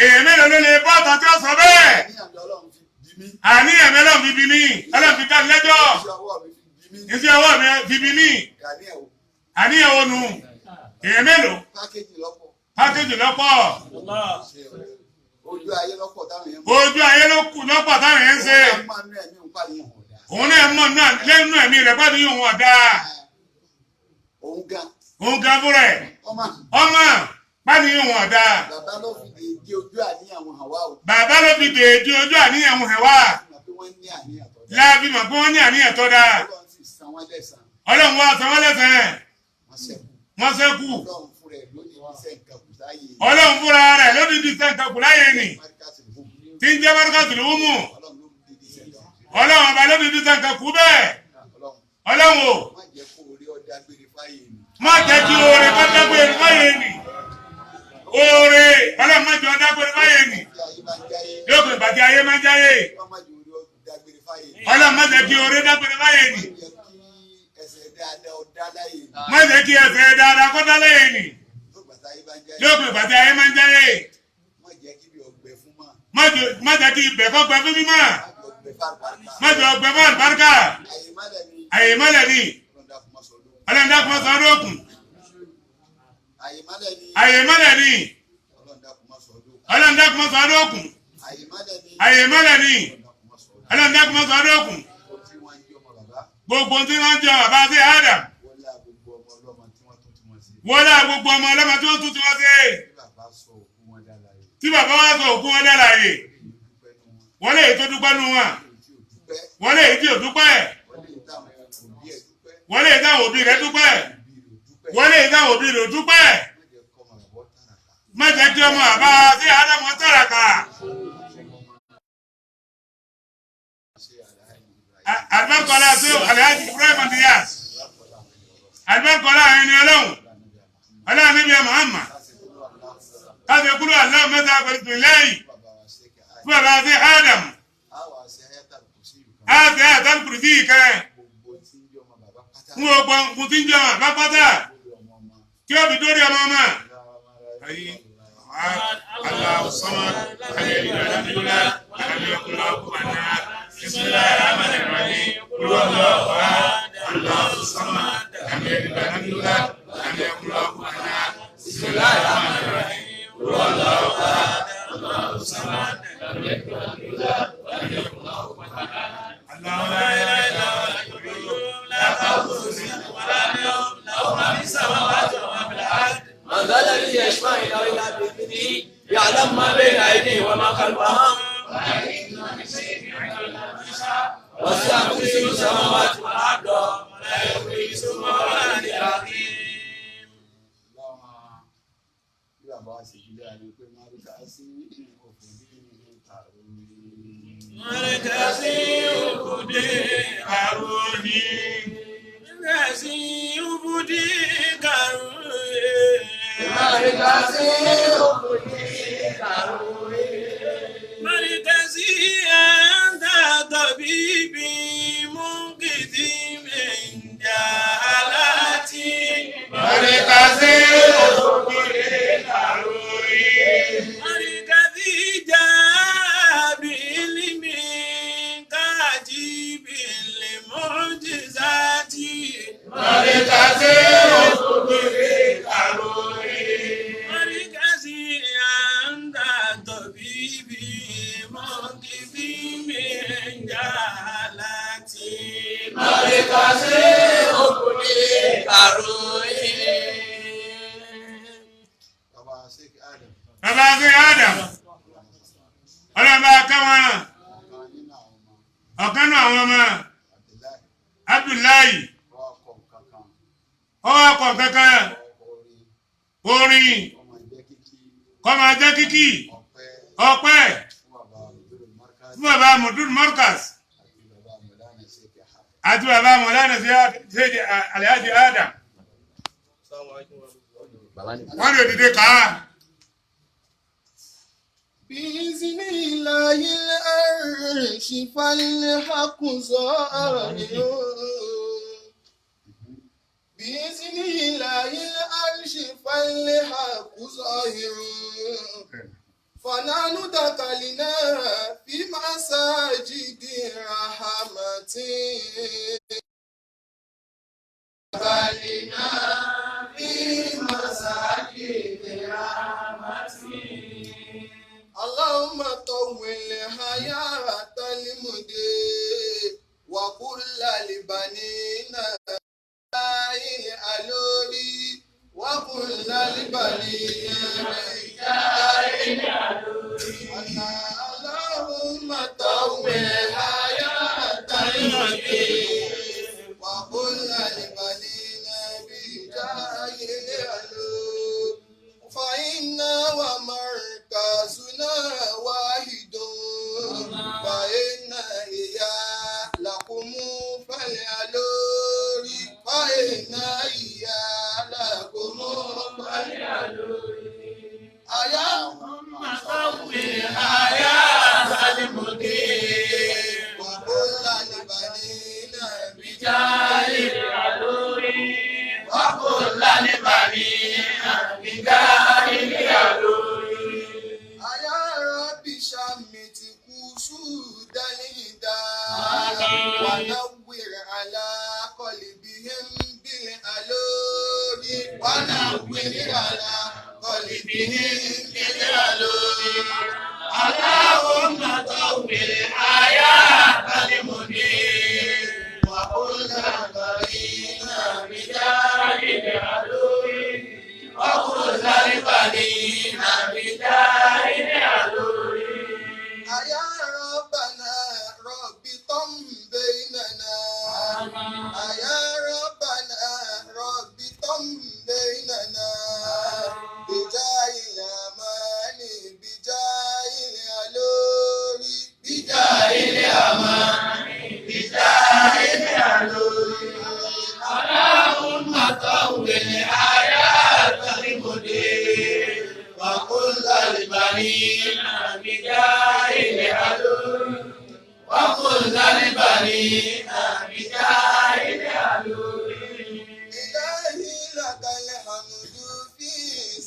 S1: Èèyàn mélòó ló lè bọ́ ọ̀tá tí ó sọ bẹ́ẹ̀? Àníyàn mi Ọlọ́run fi bí mi. Ọlọ́run fi dá mi lẹ́jọ́. Iṣẹ́ ọwọ́ mi fi bí mi. Àníyàn wo nu? Èèyàn mélòó? Pákéjì lọ́pọ̀.
S2: Ojú ayé lọ́pọ̀ táwọn yẹn
S1: Ojú ayé lọ́pọ̀ táwọn yẹn ń ṣe. Òun náà mọ̀ lẹ́nu ẹ̀mí rẹ̀ bá ní òun ọ̀dà. Òun gan fúnra ẹ̀. Ọmọ bá ní òun ọ̀dà.
S2: Bàbá ló fi dèédé ojú àníyàn wọn hàn wá o.
S1: Bàbá ló fi dèédé ojú àníyàn wọn hàn wá. Láàbí mọ̀ pé wọ́n ní àníyàn tó dáa. Ọlọ́run wá san wọ́n lẹ́san. Wọ́n ṣẹ́kù. Ọlọ́run fúnra rẹ̀ ló ní dísẹ́ nǹkan kù láyé nì. Tí ń jẹ́ Márùkásù ló mú. Ọlọ́run ọba ló dìídì sàn kan kú bẹ́ẹ̀. Ọlọ́run o.
S2: Má jẹ́ kó orí ọ dágbére fáyé ni.
S1: Má jẹ́ kí oore kó dágbére fáyé ni. Oore Ọlọ́run má jẹ́ ó dágbére fáyé ni.
S2: Tí ayé bá ń jáyé.
S1: Lópin ìgbà tí ayé máa ń jáyé.
S2: Ọlọ́run má jẹ́ orí ọ dágbére fáyé ni.
S1: Ọlọ́run má jẹ́ kí oore dágbére fáyé ni.
S2: Má jẹ́ kí ẹsẹ̀ dáadáa ọ dá láyé ni.
S1: Má jẹ́ kí ẹsẹ̀ dáadáa kó dá láyé ni.
S2: Lópin ìgbà tí ayé bá ń jáyé.
S1: Lópin ìgbà tí ayé máa ń jáyé.
S2: Má jẹ́ kí ibi ọgbẹ́ fún mọ́.
S1: Má jẹ́ kí ibẹ̀ kó gbẹ fún mímọ́.
S2: Má jẹ́ ọgbẹ́ fún àlùbáríkà.
S1: Má jẹ́ ọgbẹ fún àlùbáríkà.
S2: Àyè má lẹ̀ ni.
S1: Àyè má lẹ̀ ni.
S2: Ọlọ́run dákun má sọ lókun.
S1: Ọlọ́run dákun má sọ lókun.
S2: Àyè má lẹ̀ ni.
S1: Àyè má lẹ̀ ni.
S2: Ọlọ́run dákun má sọ lókun.
S1: Ọlọ́run dákun má sọ lókun.
S2: Àyè má lẹ̀ ni.
S1: Àyè má lẹ̀ ni.
S2: Ọlọ́run dákun má sọ lókun.
S1: Ọlọ́run dákun má sọ lókun.
S2: Gbogbo tí wọ́n ń jẹ́ ọmọ bàbá.
S1: Gbogbo tí wọ́n ń jẹ bàbá sí Adam.
S2: Wọ́n lá gbogbo ọmọ ọlọ́mọ tí wọ́n tún tí wọ́n ṣe.
S1: Wọ́n lá gbogbo ọmọ ọlọ́mọ tí wọ́n tún tí wọ́n ṣe.
S2: Tí bàbá sọ òkú wọn dá láyé.
S1: Tí bàbá wa sọ òkú wọn dá láàyè.
S2: Wọ́n lè
S1: Wọ́n lè
S2: dúpẹ́ nù wọn.
S1: tó dúpẹ́ nù wọn.
S2: Wọ́n lè tí ò dúpẹ́.
S1: Wọ́n lè tí ò dúpẹ́.
S2: Wọ́n lè táwọn òbí ẹ̀ dúpẹ́.
S1: Wọ́n lè táwọn òbí rẹ̀ dúpẹ́.
S2: Òbí rẹ̀ ò dúpẹ́.
S1: Wọ́n lè táwọn òbí rẹ̀ ò dúpẹ́.
S2: Má jẹ́ kọ́ ọmọ bàbá tàràkà.
S1: Má jẹ́ kí ọmọ bàbá sí Ádámù tàràkà.
S2: Ṣé Alhaji Ibrahim.
S1: Àlùbáríkọ́lá sí Alhaji Ibrahim Niyas. Àlùbáríkọ́lá àwọn ẹni Ọlọ́run. Ọlọ́run níbi Muhammad.
S2: Láti kúrò aláwọ̀
S1: Káṣí kúrò aláwọ̀ mẹ́ta pẹ̀lú lẹ́yìn.
S2: bàbá wa ṣe kí
S1: Fún bàbá sí Ádámù.
S2: Àwọn àṣẹ Ayatul Kursi yìí kan.
S1: Á ṣe Ayatul Kursi yìí kan.
S2: Gbogbo tí ń jẹ́ ọmọ bàbá pátá.
S1: Fún gbogbo ohun tí ń jẹ́ ọmọ bàbá pátá.
S2: Lórí ọmọ ọmọ.
S1: Kí ó fi dórí ọmọ ọmọ.
S2: Ayé.
S1: الله الصمد لم يلد ولم يولد ولم يكن له كفوا احد بسم الله الرحمن الرحيم قل هو الله احد الله الصمد لم يلد ولم يولد ولم يكن له كفوا احد بسم الله الرحمن الرحيم قل هو الله احد الله الصمد لم يلد ولم يولد ولم يكن له كفوا احد الله لا اله الا هو الحي القيوم لا تاخذه سنه ولا نوم له ما في السماوات وما في الارض
S3: من ذا الذي يشفع إلا بإذنه يعلم ما بين أيديهم وما خلفهم وسع كرسيه السماوات والأرض ولا يؤوده حفظهما العظيم.
S2: Láwọn bí bàbá wa ṣe jílẹ̀ àná pé má rí ká sí òfò bí àrùn.
S3: مركزي وبدي
S1: àròyìn
S3: مركزي وبدي كروي مركزي أنت طبيبي منقذي من جهالتي
S1: Mọ̀ríkàsí òkúrè àròyìn.
S3: مركزي جاء بعلم كعجيب لمعجزاتي
S1: Mọ̀ríkàsí òkúrè àròyìn.
S3: مركزي أنت طبيبي منقذي من جهالتي
S2: Bàbá Sheikh Adam.
S1: Bàbá sí Adam, ọlọ́run bá ká wọn
S2: Ọ̀kan nínú àwọn ọmọ
S1: ọ̀kan náà àwọn ọmọ
S2: Abdullahi
S1: Abdullahi
S2: wọ́n kọ nǹkan kan.
S1: ọwọ́ ọkọ̀ kankan
S2: Wọ́n kọ orin.
S1: orin
S2: Wọ́n máa jẹ́ kíkí
S1: kọ́ máa jẹ́ kíkì
S2: ọpẹ́
S1: ọpẹ́
S2: fún bàbá Abdul Markaz
S1: fún bàbá Mudun Markaz
S2: àti bàbá Mọ̀lánà Sheikh Ahmed.
S1: àti bàbá Mọ̀lánà sí Alhaji Adam. Wọ́n lè dìde ká.
S4: بإذن الله العرش فالحق ظاهر بإذن الله العرش فالحق ظاهر فنحن دخلنا في مساجد رحمة دخلنا في مساجد رحمة اللهم طول حياة المدير وكل البنين الألوري وكل البنين اللهم طول حياة المدير وكل البنين بجاه الألوري فإنا ومركزنا واحد فإن إياه إن إيالكم أيا
S3: حياة المدير
S4: وكل البنين
S3: بجاه العلوي وكل البنين بجاه العلوي
S4: أيا رب شمت كسود الهدى ونور على قلبهم بالعلوم ونور على قلبهم بالعلوم
S3: اللهم طول حياة المدير وكل البنين بجاه العلوي وكل البنين بجاه العلوي
S4: أيا ربنا رب طم بيننا أيا ربنا رب طم بيننا بجاه الأمان بجاه العلوي
S3: بجاه الأمان بجاه العلوي اللهم طول حياة المدير وكل البنين بجاه العلوي وكل البنين بجاه العلوي
S4: إلهي لك الحمد في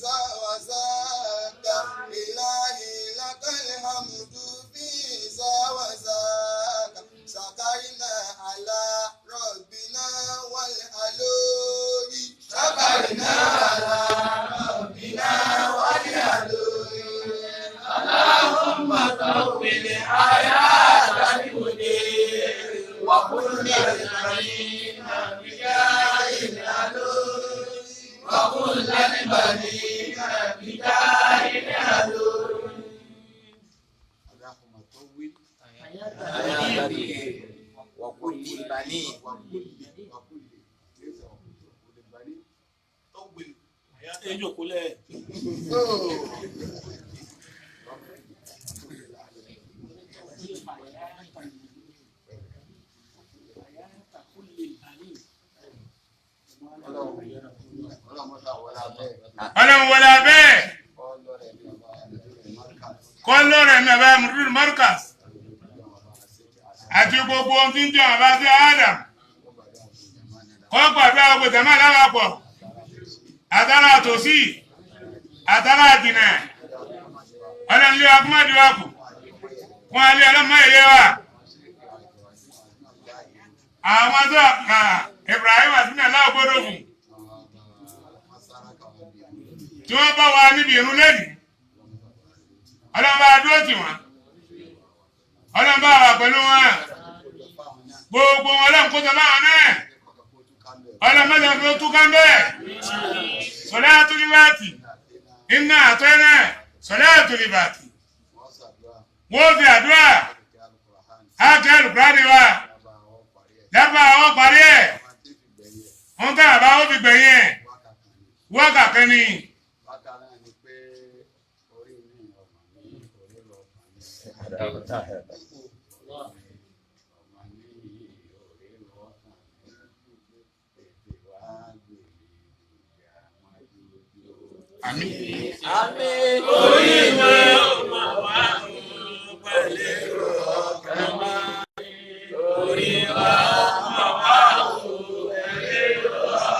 S4: ذا وذاك إلهي لك الحمد في ذا وذاك شكرنا على ربنا والعلوي
S3: شكرنا على ربنا والعلوي اللهم طول حياة المدير وكل البنين بجاه العلوي وكل البنين بجاه العلوي
S2: اللهم طول
S5: وكل البنين
S2: وكل وكل ليس وكل البنين طول
S3: ẹ jókòó lẹ.
S1: Ọlọ́run wọlé abẹ́ kọ́ lọ́rẹ̀ mi àbá Mudir Markaz àti gbogbo ohun tí ń jẹ́ àbá sí Adam kọ́ gbàdúrà gbogbo jàmá lápapọ̀ àtàrà àtòsí àtàrà àjìnà ọlọ́run lé wa kó má di wa kù fún alẹ́ ọlọ́run má yẹ wa àwọn tó Ibrahim àti nàlá ògbódò fún tí wọ́n bá wa níbi ìrun lẹ́nu ọlọ́run bá dúró tì wọ́n ọlọ́run bá wà pẹ̀lú wọn gbogbo wọn ọlọ́run kó sọ báwọn náà ọlọ́run mẹ́ta fi ó túká ń bẹ́ẹ̀ sọlá àtúndínláàtì iná àtọ́ náà sọlá àtúndínláàtì wọ́n fi àdúrà ákẹ́ àlùkùránì wa lábàá àwọn parí ẹ̀ wọ́n tẹ́ àbá ó fi gbẹ̀yìn ẹ̀ wákà kan ni.
S2: Bákan náà ni pé orí mi ọmọ mi orí ọkàn mi ọmọ mi orí ọkàn mi tètè wá gbèrè ìjà máa dúró.
S1: Àmín.
S5: Àmín.
S3: Orí mi ò mà wá pẹ̀lú ọkàn wa. Orí wa mà wá pẹ̀lú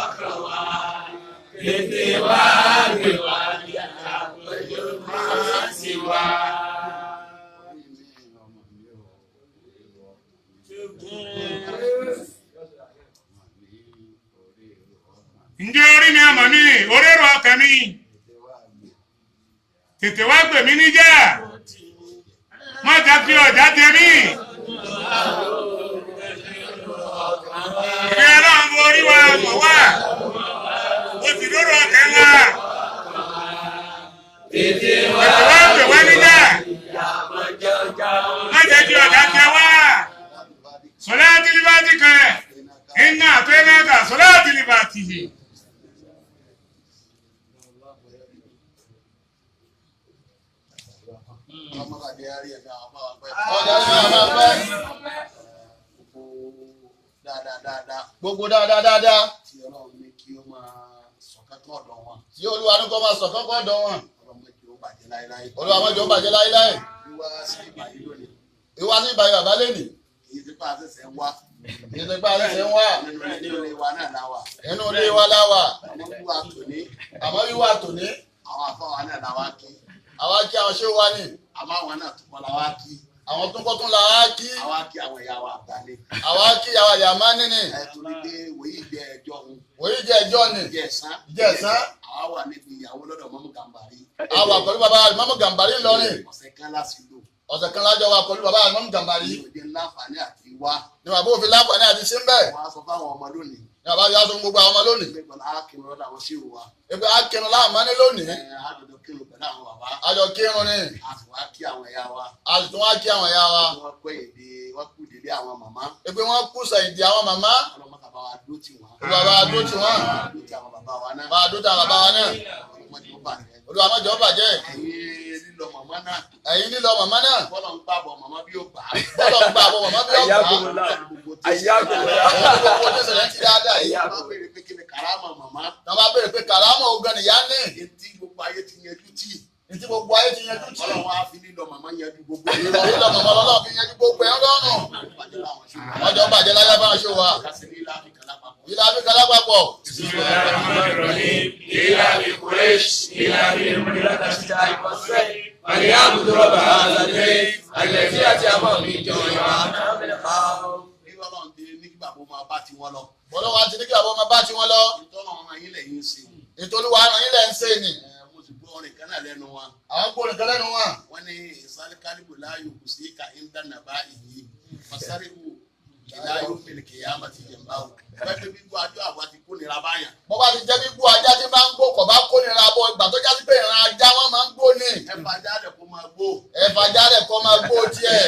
S3: ọkàn wa. Tètè wá gbé wa ní àpẹjọ máa sì wá.
S2: Orí mi ọmọ mi orí ọkàn mi ọmọ mi orí ọkàn mi
S1: Ǹjẹ́ orí mi àmọ̀ mi orí èrò ọkàn mi
S2: tètè wá gbèrè
S1: tètè wá gbè mí níjà má jà kí ọjà jẹ mí. Ìrẹ́ ọlọ́run bo orí wa mọ̀ wá o sì lóró ọkàn wa
S3: Tètè wá
S1: tètè wá gbè wá níjà má jẹ́ kí ọjà jẹ wá. Sọlá tìlíbàtì kan iná àtọ́ iná kà sọlá tìlíbàtì.
S2: ọmọ bàbá yẹn rí ẹ̀mí àwọn ọmọ ọgbẹ́.
S4: Ọ̀dà ni màmá pẹ́.
S2: Gbogbo Dáadáa dáadáa.
S6: Gbogbo dáadáa dáadáa.
S2: Tí Ọlọ́run ní kí ó máa sọ̀kánkán ọ̀dọ̀ wọn.
S6: Tí Olúwa ní kó máa sọ̀kánkán ọ̀dọ̀ wọn.
S2: Ọlọ́run má jẹ́ ó bàjẹ́ láéláé.
S6: Olúwa má jẹ́ ó bàjẹ́ láéláé.
S2: Wíwá sí ìbàyí lónìí.
S6: Wíwá sí ìbàyí bàbá lónìí.
S2: Kì í ṣe pé àṣẹ̀ṣẹ̀ ń wá.
S6: Kì í ṣe pé àṣẹ̀ṣẹ̀ ń wá.
S2: Nínú ilé wa náà la wà.
S6: Nínú ilé wa la wà.
S2: Àmọ́ wíwá tòní.
S6: Àmọ́ wíwá tòní.
S2: Àwọn àfáwa náà la wá kí.
S6: Àwa kí àwọn ṣé wa ni.
S2: Àmọ́ àwọn náà tún kọ́ la wá kí.
S6: Àwọn tún kọ́ tún la wá kí.
S2: Àwa kí àwọn ìyá wa àgbà ni.
S6: Àwa kí àwọn ìyá máa níní.
S2: Ẹ torí pé wòye jẹ ẹjọ́ òun.
S6: Wòye jẹ ẹjọ́ ni.
S2: Ìjẹ̀sán.
S6: Ìjẹ̀sán.
S2: Àwa wà níbi ìyàwó lọ́dọ̀ Mọ́mú Gàmbàrí.
S6: Àwa pẹ̀lú bàbá Mọ́mú Gàmbàrí ńlọrin.
S2: Ọ̀sẹ̀ kan láti lò.
S6: Ọ̀sẹ̀ kan lájọ wa pẹ̀lú bàbá Mọ́mú Gàmbàrí.
S2: Ní òde láǹfààní àti wá.
S6: Ni bàbá òfin láǹfààní àti ṣe ń bẹ̀.
S2: Wọ́n á sọ fáwọn ọmọ lónìí.
S6: Ni bàbá yà sọ fún gbogbo àwọn ọmọ lónìí.
S2: Ìgbẹ́ akínú lọ́dọ̀ àwọn ṣéwù wa.
S6: Ìgbẹ́ akínú láàmú ní lónìí.
S2: Àjọjọ kírun pẹ̀lú àwọn bàbá.
S6: Àjọ kírun ni.
S2: A sì wá kí àwọn ìyá wa.
S6: A sì tún wá kí àwọn ìyá wa.
S2: Wọ́n kọ́ èdè wọ́n kú ìdílé àwọn màmá.
S6: Ìgbẹ́ wọn kú sẹ̀yìndì àwọn màmá.
S2: Ọlọ́mọ bàbá wa dúró tì wọ́n.
S6: Bàbá wa dúró tì wọ́n.
S2: Dúró tì àwọn bàbá wa náà.
S6: Bàbá dúró tì àwọn bàbá wa náà.
S2: Ọlọ́mọdé ó bàjẹ́.
S6: Olúwa má jẹ́ ó bàjẹ́.
S2: Ẹ̀yin lílọ màmá náà.
S6: Ẹ̀yin lílọ màmá náà.
S2: Bọ́lọ̀ ń gbàbọ̀ màmá bí ó gbà á.
S6: Bọ́lọ̀ ń gbàbọ̀ màmá bí ó gbà á.
S5: Ayyakumullah.
S6: Gbogbo tó ṣẹlẹ̀ ti dáadáa yìí.
S2: Wọ́n bá béèrè pé kí ni kàrámà màmá.
S6: Wọ́n bá béèrè pé kàrámà ogun nìyá ní.
S2: Etí gbogbo ayé ti yanjú tì.
S6: Etí gbogbo ayé ti yanjú tì.
S2: Ọlọ́run á fi lílọ màmá yanjú gbogbo ẹ̀.
S6: Lílọ màmá lọ́lọ́run fi yanjú gbogbo ẹ̀ lọ́rùn. Ọjọ́ bàjẹ́ láyé bá ṣe wà. Ilé Áfíríkà lápapọ̀.
S5: فليعبدوا رب هذا البيت الذي أطعمهم من جوع وآمنهم من خوف.
S2: Bí Ọlọ́run ti ní kí bàbá máa bá tiwọn lọ.
S6: Bọ́lá wa ti ní kí bàbá máa bá tiwọn lọ.
S2: Ìtọ́nà ọmọ yín lẹ́yìn ṣe.
S6: Ìtọ́lúwa ara yín lẹ́ ń ṣe ni.
S2: Mo sì gbọ́ orin kan náà lẹ́nu wọn.
S6: Àwọn gbọ́ orin kan lẹ́nu wọn.
S2: Wọ́n ní ìsáríkálíbù láàyò kò sí ká ń dáná bá ìyí. Masariwu ìlà yóò fèlè kìyàmà ti jẹ̀mbá o. Pẹ́pẹ́ gbígbó ajọ́ àwa ti kó nira báyà.
S6: Bó bá ti jẹ́ gbígbó ajá tí máa ń gbó kò bá kó nira bọ̀ ìgbà tó jásí pé ìran ajá wọn máa ń gbó ni.
S2: Ẹ̀fà ajá rẹ̀ kó máa gbó.
S6: Ẹ̀fà ajá rẹ̀ kó máa gbó tiẹ̀.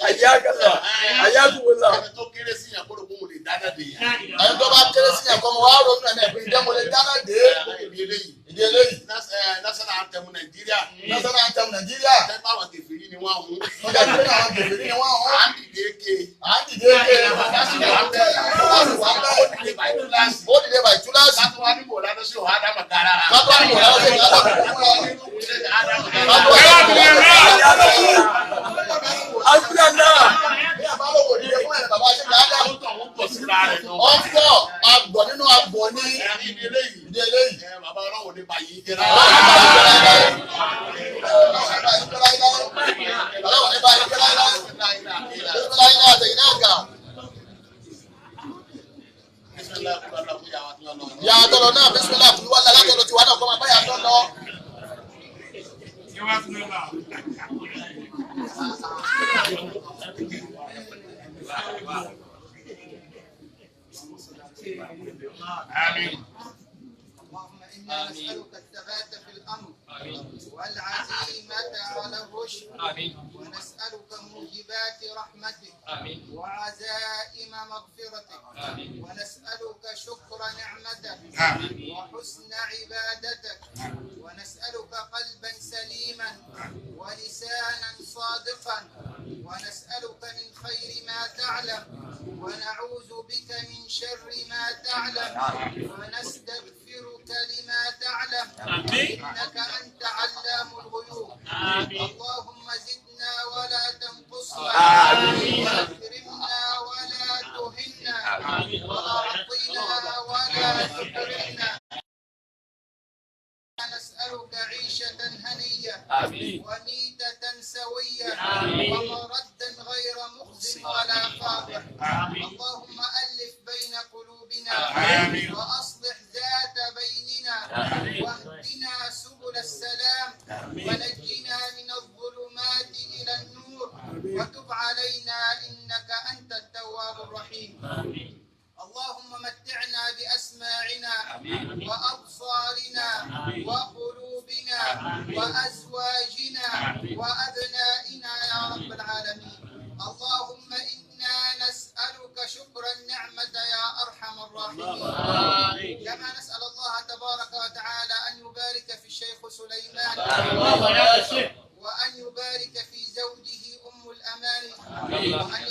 S5: Ayyakallah. Ayyakumullah.
S2: Ẹni tó kéré sí yàn kó ló kó mo lè dáná dè yàn.
S6: Ẹni tó bá kéré sí yàn kó mo wá ronú ẹ̀ náà pé ǹjẹ́ mo lè dáná dé.
S2: Ìdí eléyìí.
S6: Ìdí eléyìí.
S2: National anthem Nàìjíríà.
S6: National anthem Nàìjíríà.
S2: Tẹ́gbà àwọn kèfèrí ni wọ́n hún.
S6: Wọ́n jẹ́ pé àwọn kèfèrí ni wọ́n hún.
S2: À ń dìde ké.
S6: À ń dìde ké.
S2: Lásìkò wà bẹ́ẹ̀.
S6: Lásìkò wà bẹ́ẹ̀.
S2: Ó dìde báyìí túláàsì.
S6: Ó dìde báyìí túláàsì.
S2: Kátó wá ní Mọ̀lánà sí Ọ̀hádà Màkàrà.
S6: Kátó wá ní Mọ̀lánà sí Ọ̀hádà
S5: Asúlàlá.
S6: Ọ̀pọ̀ àgbọ̀ nínú àgbọ̀ ní
S2: Ìdí eléyìí.
S6: ìdí eléyìí.
S2: Bàbá ọlọ́run ní báyìí jẹ́
S6: Ọlọ́run ní báyìí jẹ́ láíláí. Bísíláì náà àtẹ̀yìn náà gà. Ìyá àtọ̀lọ̀ náà bísímílà kúlú wà látọ̀lọ̀ tiwa náà kọ́ máa bá yà tọ̀ lọ.
S1: Àmín.
S4: اللهم إنا نسألك الثبات في الأمر والعزيمة على الرشد ونسألك موجبات رحمتك وعزائم مغفرتك ونسألك شكر نعمتك وحسن عبادتك ونسألك قلبا سليما ولسانا صادقا ونسألك من خير ما تعلم ونعوذ بك من شر ما تعلم ونستغفرك لما تعلم إنك أنت علام الغيوب اللهم زدنا ولا تنقصنا وأكرمنا ولا تهنا وأعطنا ولا تحرمنا نسألك عيشة هنية وميتة سوية ومردا غير مخز ولا فاضح اللهم ألف بين قلوبنا وأصلح ذات بيننا واهدنا سبل السلام ونجنا من الظلمات إلى النور وتب علينا إنك أنت التواب الرحيم اللهم متعنا بأسماعنا وأبصارنا وقلوبنا وأزواجنا وأبنائنا يا رب العالمين اللهم إنا نسألك شكر النعمة يا أرحم الراحمين كما نسأل الله تبارك وتعالى أن يبارك في الشيخ سليمان وأن يبارك في زوجه أم الأمان وأن